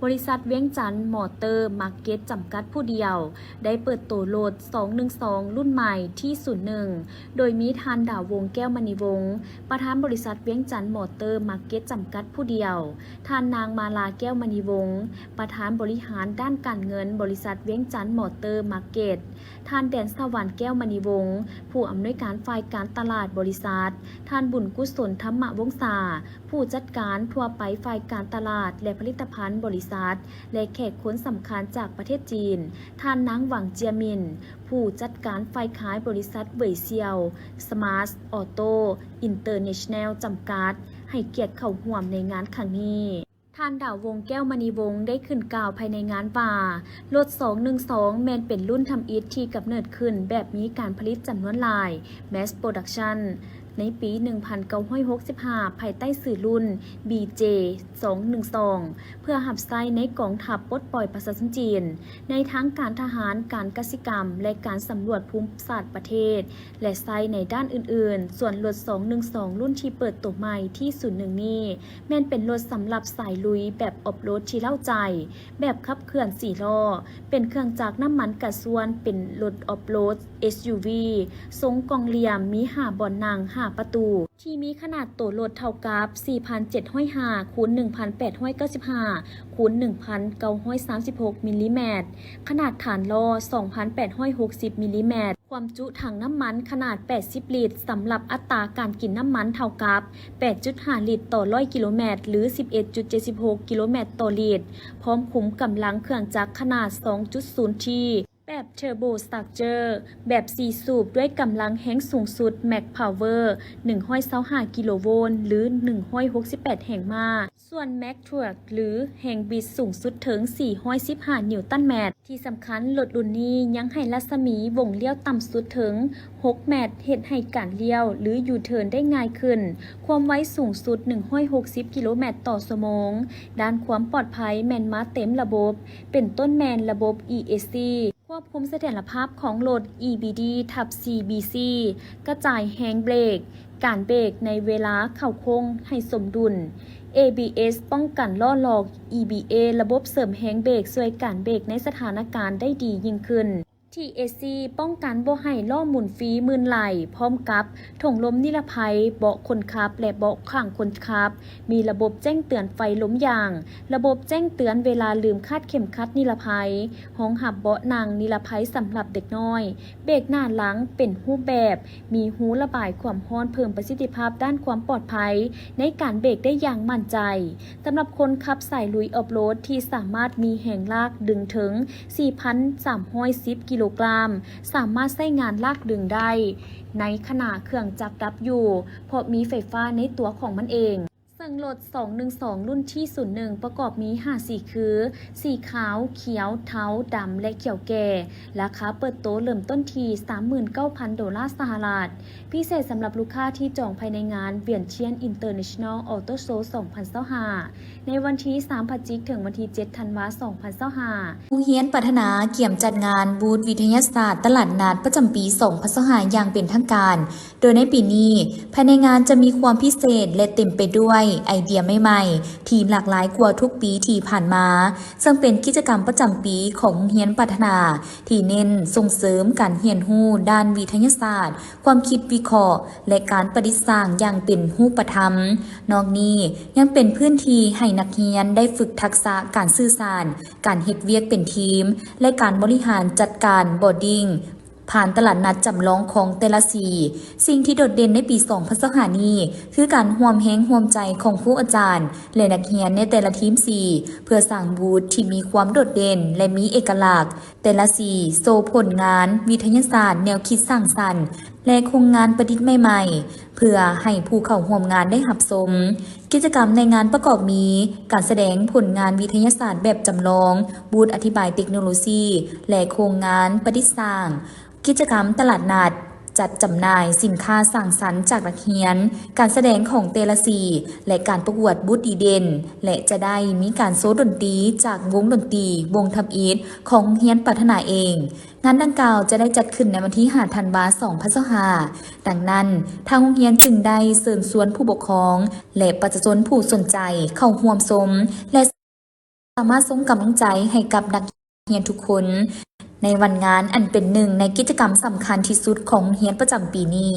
ບໍລິສັດວຽງຈັນມໍເຕີມາເກັດ ຈຳກັດຜູ້ດຽວ ໄດ້ເປີດໂຕລົດສອງໜຶ່ງສອງ ລຸ້ນໃໝ່ ທີສູນໜຶ່ງ ໂດຍມີທ່ານ ດາວວົງ ແກ້ວມະນີວົງ ປະທານບໍລິສັດວຽງຈັນມໍເຕີມາເກັດ ຈຳກັດຜູ້ດຽວ, ທ່ານນາງ ມາລາ ແກ້ວມະນີວົງ ປະທານບໍລິຫານດ້ານການເງິນບໍລິສັດວຽງຈັນມໍເຕີມາເກັດ, ທ່ານ ແດນສະຫວັນ ແກ້ວມະນີວົງ ຜູ້ອຳນວຍການຝ່າຍການຕະຫຼາດບໍລິສັດ, ທ່ານ ບຸນກຸສົນ ທຳມະວົງສາ ຜູ້ຈັດການທົ່ວໄປຝ່າຍການຕະຫຼາດ ແລະ ຜະລິດຕະພັນບໍລິສັດ ແລະ ແຂກຄົນສຳຄັນຈາກປະເທດຈີນ, ທ່ານ ນາງ ຫວັງ ເຈຍມິນ ຜູ້ຈັດການຝ່າຍຂາຍບໍລິສັດເຫວີຍຊຽວ Smart Auto International ຈຳກັດ ໃຫ້ກຽດເຂົ້າຮ່ວມໃນງານຄັ້ງນີ້. ທ່ານ ດາວວົງ ແກ້ວມະນີວົງ ໄດ້ຂຶ້ນກ່າວພາຍໃນງານວ່າ ລົດສອງໜຶ່ງສອງ ແມ່ນເປັນລຸ້ນທຳອິດທີ່ກຳເນີດຂຶ້ນແບບມີການຜະລິດຈຳນວນຫຼາຍ Mass Production ໃນປີໜຶ່ງພັນເກົ້າຮ້ອຍຫົກສິບຫ້າ ພາຍໃຕ້ຊື່ລຸ້ນ ບີເຈສອງໜຶ່ງສອງ ເພື່ອຮັບໃຊ້ໃນກອງທັບປົດປ່ອຍປະຊາຊົນຈີນ ໃນທາງການທະຫານ, ການກະສິກຳ ແລະ ການສຳຫຼວດພູມສາດປະເທດ ແລະ ໃຊ້ໃນດ້ານອື່ນໆ. ສ່ວນລົດສອງໜຶ່ງສອງລຸ້ນທີ່ເປີດໂຕໃໝ່ ທີສູນໜຶ່ງນີ້ ແມ່ນເປັນລົດສຳລັບສາຍລຸຍແບບອອຟໂຣດທີ່ເລົ້າໃຈ, ແບບຂັບເຄື່ອນສີ່ລໍ້, ເປັນເຄື່ອງຈັກນ້ຳມັນກະຊວນ, ເປັນລົດອອຟໂຣດ ເອສຢູວີ ຊົງກ່ອງຫຼ່ຽມ, ມີຫ້າບ່ອນນັ່ງ, ຫ້າປະຕູ, ທີ່ມີຂະໜາດໂຕລົດເທົ່າກັບ ສີ່ພັນເຈັດຮ້ອຍຫ້າ ຄູນ ໜຶ່ງພັນແປດຮ້ອຍເກົ້າສິບຫ້າ ຄູນ ໜຶ່ງພັນເກົ້າຮ້ອຍສາມສິບຫົກມິນລີແມັດ, ຂະໜາດຖານລໍ້ ສອງພັນແປດຮ້ອຍຫົກສິບມິນລີແມັດ, ຄວາມຈຸຖັງນ້ຳມັນຂະໜາດແປດສິບລິດ, ສຳລັບອັດຕາການກິນນ້ຳມັນເທົ່າກັບ ແປດຈຸດຫ້າລິດຕໍ່ຮ້ອຍກິໂລແມັດ ຫຼື ສິບເອັດຈຸດເຈັດສິບຫົກກິໂລແມັດຕໍ່ລິດ, ພ້ອມຄຸມກຳລັງເຄື່ອງຈັກຂະໜາດສອງຈຸດສູນທີ ແບບເທີໂບສະຕຣັກເຈີ ແບບສີ່ສູບ ດ້ວຍກຳລັງແຮງສູງສຸດ ແມັກພາວເວີ ໜຶ່ງຮ້ອຍຊາວຫ້າກິໂລໂວນ ຫຼື ໜຶ່ງຮ້ອຍຫົກສິບແປດແຮງມ້າ, ສ່ວນແມັກທວກ ຫຼື ແຮງບິດສູງສຸດເຖິງ ສີ່ຮ້ອຍສິບຫ້ານິວຕັນແມັດ. ທີ່ສຳຄັນ, ລົດລຸ້ນນີ້ຍັງໃຫ້ລັດສະໝີວົງລ້ຽວຕ່ຳສຸດເຖິງຫົກແມັດ, ເຮັດໃຫ້ການລ້ຽວ ຫຼື ຢູເທີນໄດ້ງ່າຍຂຶ້ນ, ຄວາມໄວສູງສຸດ ໜຶ່ງຮ້ອຍຫົກສິບກິໂລແມັດຕໍ່ຊົ່ວໂມງ, ດ້ານຄວາມປອດໄພແມ່ນມາເຕັມລະບົບ, ເປັນຕົ້ນແມ່ນລະບົບ ອີ ເອສ ຊີ ຄວບຄຸມສະຖຽນລະພາບຂອງລົດ ອີ ບີ ດີ ທັບ ຊີ ບີ ຊີ ກະຈາຍແຮງເບຣກ, ການເບຣກໃນເວລາເຂົ້າໂຄ້ງໃຫ້ສົມດຸນ, ເອ ບີ ເອສ ປ້ອງກັນລໍ້ລອກ, ອີ ບີ ເອ ລະບົບເສີມແຮງເບຣກຊ່ວຍການເບຣກໃນສະຖານະການໄດ້ດີຍິ່ງຂຶ້ນ, ທີ ເອສ ຊີ ປ້ອງກັນບໍ່ໃຫ້ລໍ້ໝູນຟຣີມື່ນໄຫຼ, ພ້ອມກັບຖົງລົມນິລະໄພ, ເບາະຄົນຂັບ ແລະ ເບາະຂ້າງຄົນຂັບ, ມີລະບົບແຈ້ງເຕືອນໄຟລົມຢາງ, ລະບົບແຈ້ງເຕືອນເວລາລືມຄາດເຂັມຂັດນິລະໄພ, ຮອງຮັບເບາະນັ່ງນິລະໄພສຳລັບເດັກນ້ອຍ, ເບຣກໜ້າຫຼັງເປັນຮູບແບບ, ມີຮູລະບາຍຄວາມຮ້ອນ, ເພີ່ມປະສິດທິພາບດ້ານຄວາມປອດໄພໃນການເບຣກໄດ້ຢ່າງໝັ້ນໃຈ. ສຳລັບຄົນຂັບສາຍລຸຍອອຟໂຣດທີ່ສາມາດມີແຮງລາກດຶງເຖິງ ສີ່ພັນສາມຮ້ອຍສິບກິໂລກຣາມ, ສາມາດໃຊ້ງານລາກດຶງໄດ້ໃນຂະນະເຄື່ອງຈັກດັບຢູ່, ເພາະມີໄຟຟ້າໃນຕົວຂອງມັນເອງ. ເຊິ່ງລົດສອງໜຶ່ງສອງລຸ້ນທີສູນໜຶ່ງປະກອບມີຫ້າສີຄື ສີຂາວ, ຂຽວ, ເທົາ, ດຳ ແລະ ຂຽວແກ່. ລາຄາເປີດໂຕເລີ່ມຕົ້ນທີ່ສາມໝື່ນເກົ້າພັນໂດລາສະຫະລັດ. ພິເສດສຳລັບລູກຄ້າທີ່ຈອງພາຍໃນງານ Vientiane International Auto Show ສອງພັນຊາວຫ້າ ໃນວັນທີສາມພະຈິກ ເຖິງວັນທີເຈັດທັນວາ ສອງພັນຊາວຫ້າ. ໂຮງຮຽນປັດທະນາກຽມຈັດງານບູດວິທະຍາສາດຕະຫຼາດນັດປະຈຳປີສອງພັນຊາວຫ້າຢ່າງເປັນທາງການ. ໂດຍໃນປີນີ້, ພາຍໃນງານຈະມີຄວາມພິເສດ ແລະ ເຕັມໄປດ້ວຍໄອເດຍໃໝ່ໆ ທີ່ຫຼາກຫຼາຍກວ່າທຸກປີທີ່ຜ່ານມາ, ເຊິ່ງເປັນກິດຈະກຳປະຈຳປີຂອງໂຮງຮຽນປັດທະນາ ທີ່ເນັ້ນສົ່ງເສີມການຮຽນຮູ້ດ້ານວິທະຍາສາດ, ຄວາມຄິດວິເຄາະ ແລະ ການປະດິດສ້າງຢ່າງເປັນຮູບປະທຳ. ນອກນີ້ຍັງເປັນພື້ນທີ່ໃຫ້ນັກຮຽນໄດ້ຝຶກທັກສະການສື່ສານ, ການເຮັດວຽກເປັນທີມ ແລະ ການບໍລິຫານຈັດການບອດດິ້ງ ຜ່ານຕະຫຼາດນັດຈຳລອງຂອງແຕ່ລະສີ. ສິ່ງທີ່ໂດດເດັ່ນໃນປີສອງພັນຊາວຫ້ານີ້ ຄືການຮ່ວມແຮງຮ່ວມໃຈຂອງຄູອາຈານ ແລະ ນັກຮຽນໃນແຕ່ລະທີມສີ ເພື່ອສ້າງບູດທີ່ມີຄວາມໂດດເດັ່ນ ແລະ ມີເອກະລັກ. ແຕ່ລະສີໂຊຜົນງານວິທະຍາສາດ, ແນວຄິດສ້າງສັນ ແລະ ໂຄງງານປະດິດໃໝ່ໆ ເພື່ອໃຫ້ຜູ້ເຂົ້າຮ່ວມງານໄດ້ຮັບຊົມ. ກິດຈະກຳໃນງານປະກອບມີ ການສະແດງຜົນງານວິທະຍາສາດແບບຈຳລອງ, ບູດອະທິບາຍເຕັກໂນໂລຊີ ແລະ ໂຄງງານປະດິດສ້າງ, ກິດຈະກຳຕະຫຼາດນັດ, ຈັດຈຳໜ່າຍສິນຄ້າສ້າງສັນຈາກນັກຮຽນ, ການສະແດງຂອງແຕ່ລະສີ ແລະ ການປະກວດບູດດີເດັ່ນ ແລະ ຈະໄດ້ມີການໂຊດົນຕີຈາກວົງດົນຕີ ວົງທຳອິດ ຂອງໂຮງຮຽນປັດທະນາເອງ. ງານດັ່ງກ່າວຈະໄດ້ຈັດຂຶ້ນໃນວັນທີຫ້າທັນວາ ສອງພັນຊາວຫ້າ. ດັ່ງນັ້ນ, ທາງໂຮງຮຽນຈຶ່ງໄດ້ເຊີນຊວນຜູ້ປົກຄອງ ແລະ ປະຊາຊົນຜູ້ສົນໃຈເຂົ້າຮ່ວມຊົມ ແລະ ສາມາດສົ່ງກຳລັງໃຈໃຫ້ກັບນັກຮຽນທຸກຄົນ. ໃນວັນງານອັນເປັນໜຶ່ງໃນກິດຈະກຳສຳຄັນທີ່ສຸດຂອງໂຮງຮຽນປະຈຳປີນີ້.